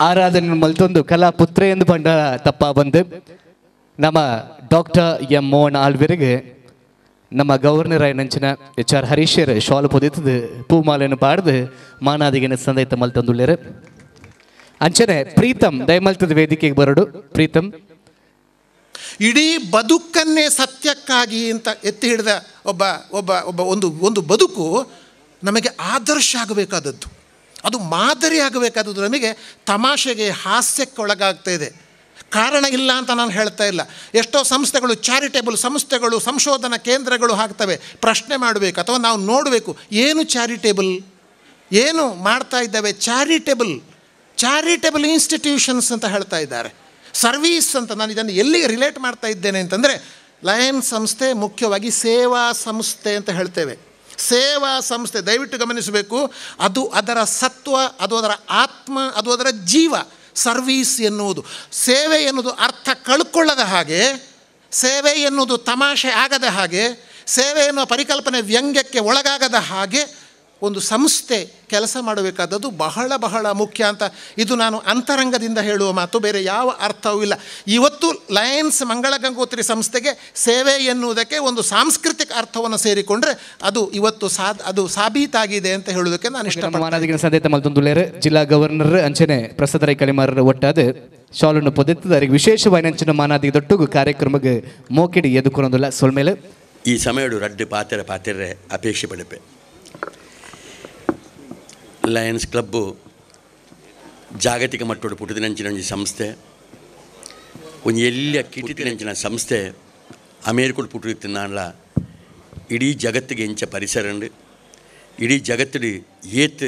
ಆರಾಧನೆ ಮಲ್ತೊಂದು ಕಲಾ ಪುತ್ರ ಎಂದು ಪಂಡ ತಪ್ಪ ಬಂದು ನಮ್ಮ ಡಾಕ್ಟರ್ ಎಂ ಮೋಹನ್ ಆಳ್ವಿರಿಗೆ ನಮ್ಮ ಗವರ್ನರ್ ನಂಚಿನ ಎಚ್ ಆರ್ ಹರೀಶರ್ ಶಾಲು ಪೊದಿತದು ಪೂಮಾಲೆಯನ್ನು ಪಾಡ್ದು ಮಾನಾದಿಗೆನ ಸಂದೈತ ಮಲ್ತಂದುಳ್ಳೇರು. ಅಂಚನೆ ಪ್ರೀತಮ್ ದಯಮಲ್ತದ ವೇದಿಕೆಗೆ ಬರೋಡು. ಪ್ರೀತಮ್ ಇಡೀ ಬದುಕನ್ನೇ ಸತ್ಯಕ್ಕಾಗಿ ಅಂತ ಎತ್ತಿ ಹಿಡಿದ ಒಬ್ಬ ಒಬ್ಬ ಒಬ್ಬ ಒಂದು ಒಂದು ಬದುಕು ನಮಗೆ ಆದರ್ಶ ಆಗಬೇಕಾದದ್ದು, ಅದು ಮಾದರಿ ಆಗಬೇಕಾದದ್ದು. ನಮಗೆ ತಮಾಷೆಗೆ ಹಾಸ್ಯಕ್ಕೆ ಒಳಗಾಗ್ತಾ ಇದೆ. ಕಾರಣ ಇಲ್ಲ ಅಂತ ನಾನು ಹೇಳ್ತಾ ಇಲ್ಲ. ಎಷ್ಟೋ ಸಂಸ್ಥೆಗಳು, ಚಾರಿಟೇಬಲ್ ಸಂಸ್ಥೆಗಳು, ಸಂಶೋಧನಾ ಕೇಂದ್ರಗಳು ಹಾಕ್ತವೆ. ಪ್ರಶ್ನೆ ಮಾಡಬೇಕು ಅಥವಾ ನಾವು ನೋಡಬೇಕು, ಏನು ಚಾರಿಟೇಬಲ್, ಏನು ಮಾಡ್ತಾ ಇದ್ದಾವೆ. ಚಾರಿಟೇಬಲ್ ಇನ್ಸ್ಟಿಟ್ಯೂಷನ್ಸ್ ಅಂತ ಹೇಳ್ತಾ ಇದ್ದಾರೆ, ಸರ್ವೀಸ್ ಅಂತ. ನಾನು ಇದನ್ನು ಎಲ್ಲಿಗೆ ರಿಲೇಟ್ ಮಾಡ್ತಾ ಇದ್ದೇನೆ ಅಂತಂದರೆ, ಲಯನ್ ಸಂಸ್ಥೆ ಮುಖ್ಯವಾಗಿ ಸೇವಾ ಸಂಸ್ಥೆ ಅಂತ ಹೇಳ್ತೇವೆ. ಸೇವಾ ಸಂಸ್ಥೆ, ದಯವಿಟ್ಟು ಗಮನಿಸಬೇಕು, ಅದು ಅದರ ಸತ್ವ, ಅದು ಅದರ ಆತ್ಮ, ಅದು ಅದರ ಜೀವ. ಸರ್ವೀಸ್ ಎನ್ನುವುದು, ಸೇವೆ ಎನ್ನುವುದು ಅರ್ಥ ಕಳ್ಕೊಳ್ಳದ ಹಾಗೆ, ಸೇವೆ ಎನ್ನುವುದು ತಮಾಷೆ ಆಗದ ಹಾಗೆ, ಸೇವೆ ಎನ್ನುವ ಪರಿಕಲ್ಪನೆ ವ್ಯಂಗ್ಯಕ್ಕೆ ಒಳಗಾಗದ ಹಾಗೆ ಒಂದು ಸಂಸ್ಥೆ ಕೆಲಸ ಮಾಡಬೇಕಾದದ್ದು ಬಹಳ ಬಹಳ ಮುಖ್ಯ ಅಂತ ಇದು ನಾನು ಅಂತರಂಗದಿಂದ ಹೇಳುವ ಮಾತು, ಬೇರೆ ಯಾವ ಅರ್ಥವೂ ಇಲ್ಲ. ಇವತ್ತು ಲಯನ್ಸ್ ಮಂಗಳ ಗಂಗೋತ್ರಿ ಸಂಸ್ಥೆಗೆ ಸೇವೆ ಎನ್ನುವುದಕ್ಕೆ ಒಂದು ಸಾಂಸ್ಕೃತಿಕ ಅರ್ಥವನ್ನು ಸೇರಿಕೊಂಡ್ರೆ ಅದು ಇವತ್ತು ಅದು ಸಾಬೀತಾಗಿದೆ ಅಂತ ಹೇಳುವುದಕ್ಕೆ ನಾನು ಇಷ್ಟಪಡ್ತೀನಿ. ಸಂದೇತ ಮಲ್ತೊಂದುಳ್ಳೇರು ಜಿಲ್ಲಾ ಗವರ್ನರ್ ಅಂಚನೆ ಪ್ರಸಾದ ರೈ ಕಳಿಮಾರರ ಒಟ್ಟಾದ ಶಾಲನ್ನು ಪೊದೆತ್ತದ ಅವರಿಗೆ ವಿಶೇಷವಾಗಿ ಅಂಚಿನ ಮಾನಾದಿ ದೊಟ್ಟುಗು ಕಾರ್ಯಕ್ರಮಕ್ಕೆ ಮೋಕಿಡಿ ಎದುಕೊನೊಂದುಲ್ಲ ಸೊಲ್ಮೇಲೆ. ಈ ಸಮಯಡು ರಡ್ಡು ಪಾತೆರ ಪಾತೆರೆ ಅಪೇಕ್ಷೆ ಪಡೆಪೆ. ಲಯನ್ಸ್ ಕ್ಲಬ್ಬು ಜಾಗತಿಕ ಮಟ್ಟದ ಪುಟ್ಟದಿನಂಚಿನ ಒಂಜಿ ಸಂಸ್ಥೆ, ಒಂಜಿ ಎಲ್ಲಿಯ ಕಿಟಿತಿನಂಚಿನ ಸಂಸ್ಥೆ ಅಮೇರಿಕಡ್ ಪುಟ್ಟಿತ್ತಿನಾನ್ಲ ಇಡೀ ಜಗತ್ತಿಗೆ ಎಂಚ ಪರಿಸರ ಉಂಡು, ಇಡೀ ಜಗತ್ತಿಡು ಏತ್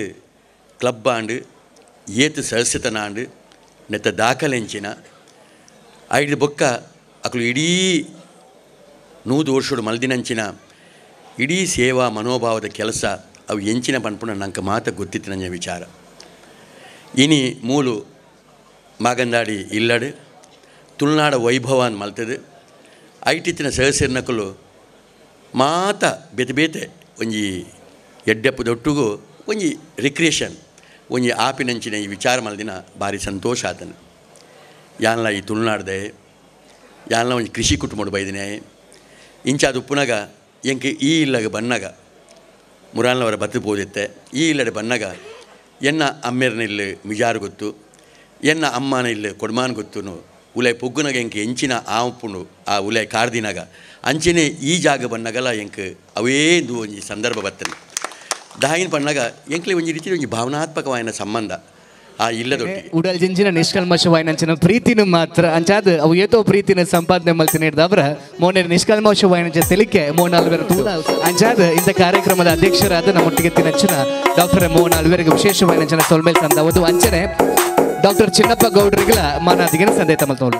ಕ್ಲಬ್ ಆಂಡು, ಏತ್ ಸದಸ್ಯತನ ಆಂಡು, ನೆತ್ತ ದಾಖಲೆ ಎಂಚಿನ ಐದು ಬೊಕ್ಕ ಅಕಲು ಇಡೀ 100 ವರ್ಷಡು ಮಲ್ದಿನಂಚಿನ ಇಡೀ ಸೇವಾ ಮನೋಭಾವದ ಕೆಲಸ ಅವು ಎಂಚಿನ ಪನ್ಪುನ ನಂಗೆ ಮಾತ ಗೊತ್ತಿತ್ತು ವಿಚಾರ. ಇನಿ ಮೂಲು ಮಾಗಂದಾಡಿ ಇಲ್ಲಡು ತುಳುನಾಡ ವೈಭವ ಅಂತ ಮಲ್ತದೆ. ಐಟಿತ್ತಿನ ಸದಸ್ಯರನಕಲು ಮಾತ ಬೇತೆ ಬೇತೆ ಒಂಜಿ ಎಡ್ಡೆಪ್ಪು ದೊಟ್ಟುಗು ಒಂಜಿ ರಿಕ್ರಿಯೇಷನ್ ಒಂಜಿ ಆಪಿನಂಚಿನ ಈ ವಿಚಾರ ಮಲ್ದಿನ ಭಾರಿ ಸಂತೋಷ ಆತನು. ಯಾನ್ಲ ಈ ತುಳುನಾಡ್ದೆ, ಯಾನ್ಲ ಒಂಜಿ ಕೃಷಿ ಕುಟುಂಬಡು ಬೈದಿನೇ ಇಂಚಾದ ಉಪ್ಪುನಾಗ ಎಂಕ್ ಈ ಇಲ್ಲಗ ಬನ್ನಾಗ ಮುರಾಲ್ನವರ ಬತ್ತು ಪೋದಿತ್ತೆ. ಈ ಇಲ್ಲಡೆ ಬನ್ನಾಗ ಎನ್ನ ಅಮ್ಮೇರ್ನ ಇಲ್ಲಿ ಮಿಜಾರು ಗೊತ್ತು, ಎನ್ನ ಅಮ್ಮನ ಇಲ್ಲಿ ಕೊಡ್ಮಾನ್ ಗೊತ್ತುನು ಉಲೆ ಪೊಗ್ಗುನಾಗ ಎಂಕ್ ಎಂಚಿನ ಆ ಉಪ್ಪುಂಡು ಆ ಉಲೆ ಕಾರ್ದಿನಾಗ ಅಂಚನೆ ಈ ಜಾಗ ಬನ್ನಾಗಲ್ಲ ಎಂಕ್ ಅವೇಂದು ಒಂಜಿ ಸಂದರ್ಭ ಬರ್ತದೆ. ದಾಯಿನ ಪಣ್ಣಾಗ ಎಂಕ್ಲೆ ಒಂಜಿ ರೀತಿ ಒಂಜಿ ಭಾವನಾತ್ಮಕವಾಯಿನ ಸಂಬಂಧ ಆ ಇಲ್ಲದೊಟ್ಟಿಗೆ ಉಡಲ್ ಜಿಂಜಿನ ನಿಷ್ಕಲ್ಮಶವಾಯಿನಂಚಿನ ಪ್ರೀತಿನ ಮಾತ್ರ ಅಂಚಾದ ಅವು ಏತೋ ಪ್ರೀತಿನ ಸಂಪಾದನೆ ಮಲ್ತಿನ ಹಿಡ್ದವ್ರ ಮೋನೆ ನಿಷ್ಕಲ್ಮಶವಾಯಿನಂಚ ತಿಳಿಕೆ ಮೋಹನ್ ಆಲ್ವೇರ ತೂಲ ಅಂಚಾದ ಇಂಥ ಕಾರ್ಯಕ್ರಮದ ಅಧ್ಯಕ್ಷರಾದ ನಮ್ಮೊಟ್ಟಿಗೆ ತಿನಂಚಿನ ಡಾಕ್ಟರ್ ಮೋಹನ್ ಆಲ್ವೇರಿಗೆ ವಿಶೇಷವಾಯಿನಂಚಿನ ಸೊಲ್ಮೇಲ್ ತಂದವದು. ಅಂಚನೆ ಡಾಕ್ಟರ್ ಚಿನ್ನಪ್ಪ ಗೌಡ್ರಿಗಳ ಮಾನಾದಿಗೆ ಸಂದೇತ ಮಲ್ತೋಲ್ಲ.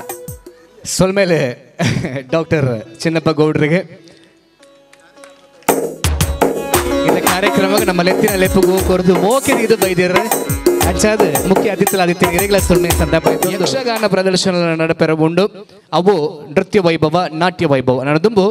ಸೊಲ್ಮೇಲೆ ಡಾಕ್ಟರ್ ಚಿನ್ನಪ್ಪ ಗೌಡ್ರಿಗೆ ಇಲ್ಲ ಕಾರ್ಯಕ್ರಮಕ್ಕೆ ನಮ್ಮ ಲೆತ್ತಿನ ಲೆಪ್ಪುಗೂ ಕೊರದು ಮೋಕೆ ಇದು ಬೈದಿರ ಅಂಚಾದ ಮುಖ್ಯ ಅತಿಥಿಗಳಾದಿತ್ಯ ಸೊಲ್ಮೆ ಸಂದರ್ಭ ಯಕ್ಷಗಾನ ಪ್ರದರ್ಶನ ನಡಪೆರ ಉಂಡು. ಅವು ನೃತ್ಯ ವೈಭವ, ನಾಟ್ಯ ವೈಭವ ನಡೆದುಂಬು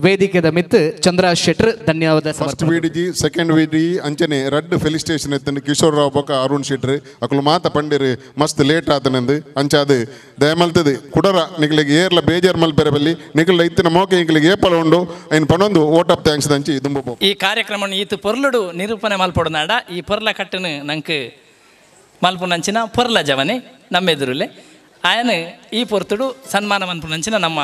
ವೇದಿಕೆದ ಮಿತ್ ಚಂದ್ರ ಶೆಟ್ರ್ ಧನ್ಯವಾದ. ಫಸ್ಟ್ ವಿಡಿಜಿ ಸೆಕೆಂಡ್ ವಿಡಿ ಅಂಚನೆ ರಡ್ಡ್ ಫೆಲಿಸಿಟೇಷನ್ ಎತ್ತಂಡು ಕಿಶೋರ್ ರಾವ್ ಬೊಕ್ಕ ಅರುಣ್ ಶೆಟ್ರ್ ಅಕುಲು ಮಾತ ಪಂಡಿರು ಮಸ್ತ್ ಲೇಟ್ ಆತನಂದು ಅಂಚಾದ ದಯಮಲ್ತದೆ ಕುಡರ ನಿಗಲಿಗೆ ಏರ್ಲ ಬೇಜಾರ್ ಮಲ್ಪೆರ ಬಲ್ಲಿ ನಿಗಲ ಇತ್ತಿನ ಮೋಕೆ ನಿಗಲಿಗೆ ಏಪಲ ಉಂಡು ಐನ್ ಪನೊಂದು ವೋಟ್ ಆಫ್ thanks ದಂಚಿ ದುಂಬು. ಈ ಕಾರ್ಯಕ್ರಮ ಈತು ಪೊರ್ಲುಡು ನಿರೂಪಣೆ ಮಲ್ಪೊಡುನಾಡ ಈ ಪೊರ್ಲ ಕಟ್ಟನು ನಂಗೆ ಮಲ್ಪುನಂಚಿನ ಪೊರ್ಲ ಜವನೆ ನಮ್ಮೆದುರುಲೆ ಆಯನ ಈ ಪೊರ್ತುಡು ಸನ್ಮಾನ ಮನ್ಪುನಂಚಿನ ನಮ್ಮ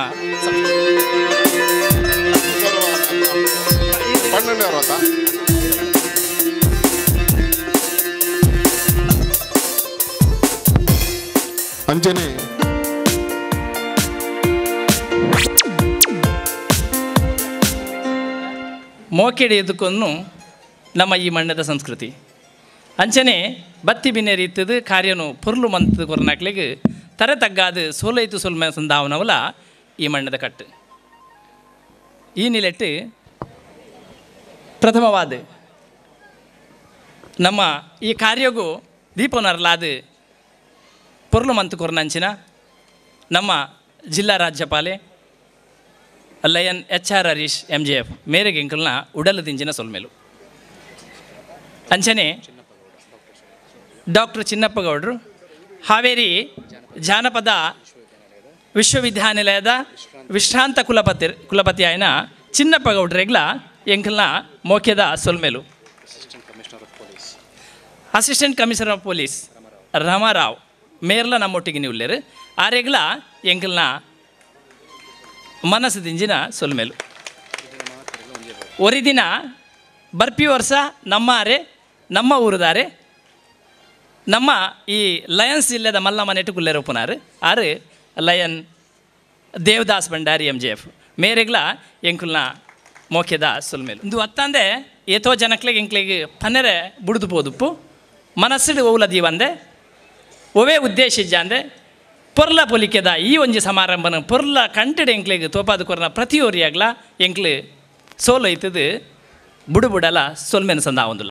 ಅಂಚನೆ ಮೋಕೆಡಿ ಎದುಕೊನ್ನು ನಮ್ಮ ಈ ಮಣ್ಣದ ಸಂಸ್ಕೃತಿ ಅಂಚನೆ ಬತ್ತಿ ಬಿನ್ನೆ ರೀತಿದ ಕಾರ್ಯನು ಪೊರ್ಲು ಮಂತ್ ಕೊರನಾಕ್ಲಿಗೆ ತರೆ ತಗ್ಗಾದ ಸೋಲೈತು ಸೊಲ್ಮೆ ಸಂದಾವನವಲ ಈ ಮಣ್ಣದ ಕಟ್ಟು. ಈ ನಿಲೆಟ್ಟು ಪ್ರಥಮವಾದ ನಮ್ಮ ಈ ಕಾರ್ಯಗೂ ದೀಪನರ್ಲಾದ ಪೊರ್ಲು ಮಂತ್ ಕೊರನಂಚಿನ ನಮ್ಮ ಜಿಲ್ಲಾ ರಾಜ್ಯಪಾಲೆ lion H R Harish M J F ಮೇರೆಗೆ ಎಂಕಲ್ನ ಉಡಲು ದಿಂಜಿನ ಸೊಲ್ಮೇಲು. ಅಂಚನೆ ಡಾಕ್ಟರ್ ಚಿನ್ನಪ್ಪ ಗೌಡರು ಹಾವೇರಿ ಜಾನಪದ ವಿಶ್ವವಿದ್ಯಾನಿಲಯದ ವಿಶ್ರಾಂತ ಕುಲಪತಿ ಆಯ್ನ Chinnappa ಗೌಡ್ರೆಗ್ಲ ಎಂಕಲ್ನ ಮೋಖ್ಯದ ಸೊಲ್ಮೇಲು. Assistant commissioner of police Ramarao ಮೇರ್ಲ ನಮ್ಮೊಟ್ಟಿಗೆ ನೀವು ಆರೆಗ್ಲ ಎಂಕಲ್ನ ಮನಸ್ಸು ದಿಂಜಿನ ಸೊಲ್ಮೇಲು. ಒರಿದಿನ ಬರ್ಪಿ ವರ್ಷ ನಮ್ಮಾರೆ ನಮ್ಮ ಊರುದಾರೆ ನಮ್ಮ ಈ ಲಯನ್ಸ್ ಜಿಲ್ಲೆದ ಮಲ್ಲ ಮನೆಟು ಕುಲ್ಲೆರೊಪ್ಪುನಾರು ಆರು lion Devadas Bhandari M J F ಮೇರೆಗ್ಲ ಎಂಕುಲ್ನ ಮೋಖ್ಯದ ಸೊಲ್ಮೇಲು. ಇಂದು ಅತ್ತಂದೆ ಏತೋ ಜನಕ್ಲೆಗ್ ಎಂಕ್ಲೆಗ್ ಪನ್ನೆರೆ ಬುಡ್ದು ಪೋದುಪ್ಪು ಮನಸ್ಸಿಡು ಓಲ ದೀವಂದೆ ಒವೇ ಉದ್ದೇಶ ಇಜ್ಜಾಂದೆ ಪೊರ್ಲ ಪೊಲಿಕೆದ ಈ ಒಂಜಿ ಸಮಾರಂಭನ ಪೊರ್ಲ ಕಂಟೆಡ್ ಎಂಕ್ಲೆಗ್ ತೋಪಾದ ಕೊರ್ನ ಪ್ರತಿಯೋರಿಯಾಗ್ಲ ಎಂಕ್ಲು ಸೋಲು ಐತದು ಬುಡು ಬುಡಲ ಸೊಲ್ಮೆನ ಸಂದಾವೊಂದುಲ್ಲ.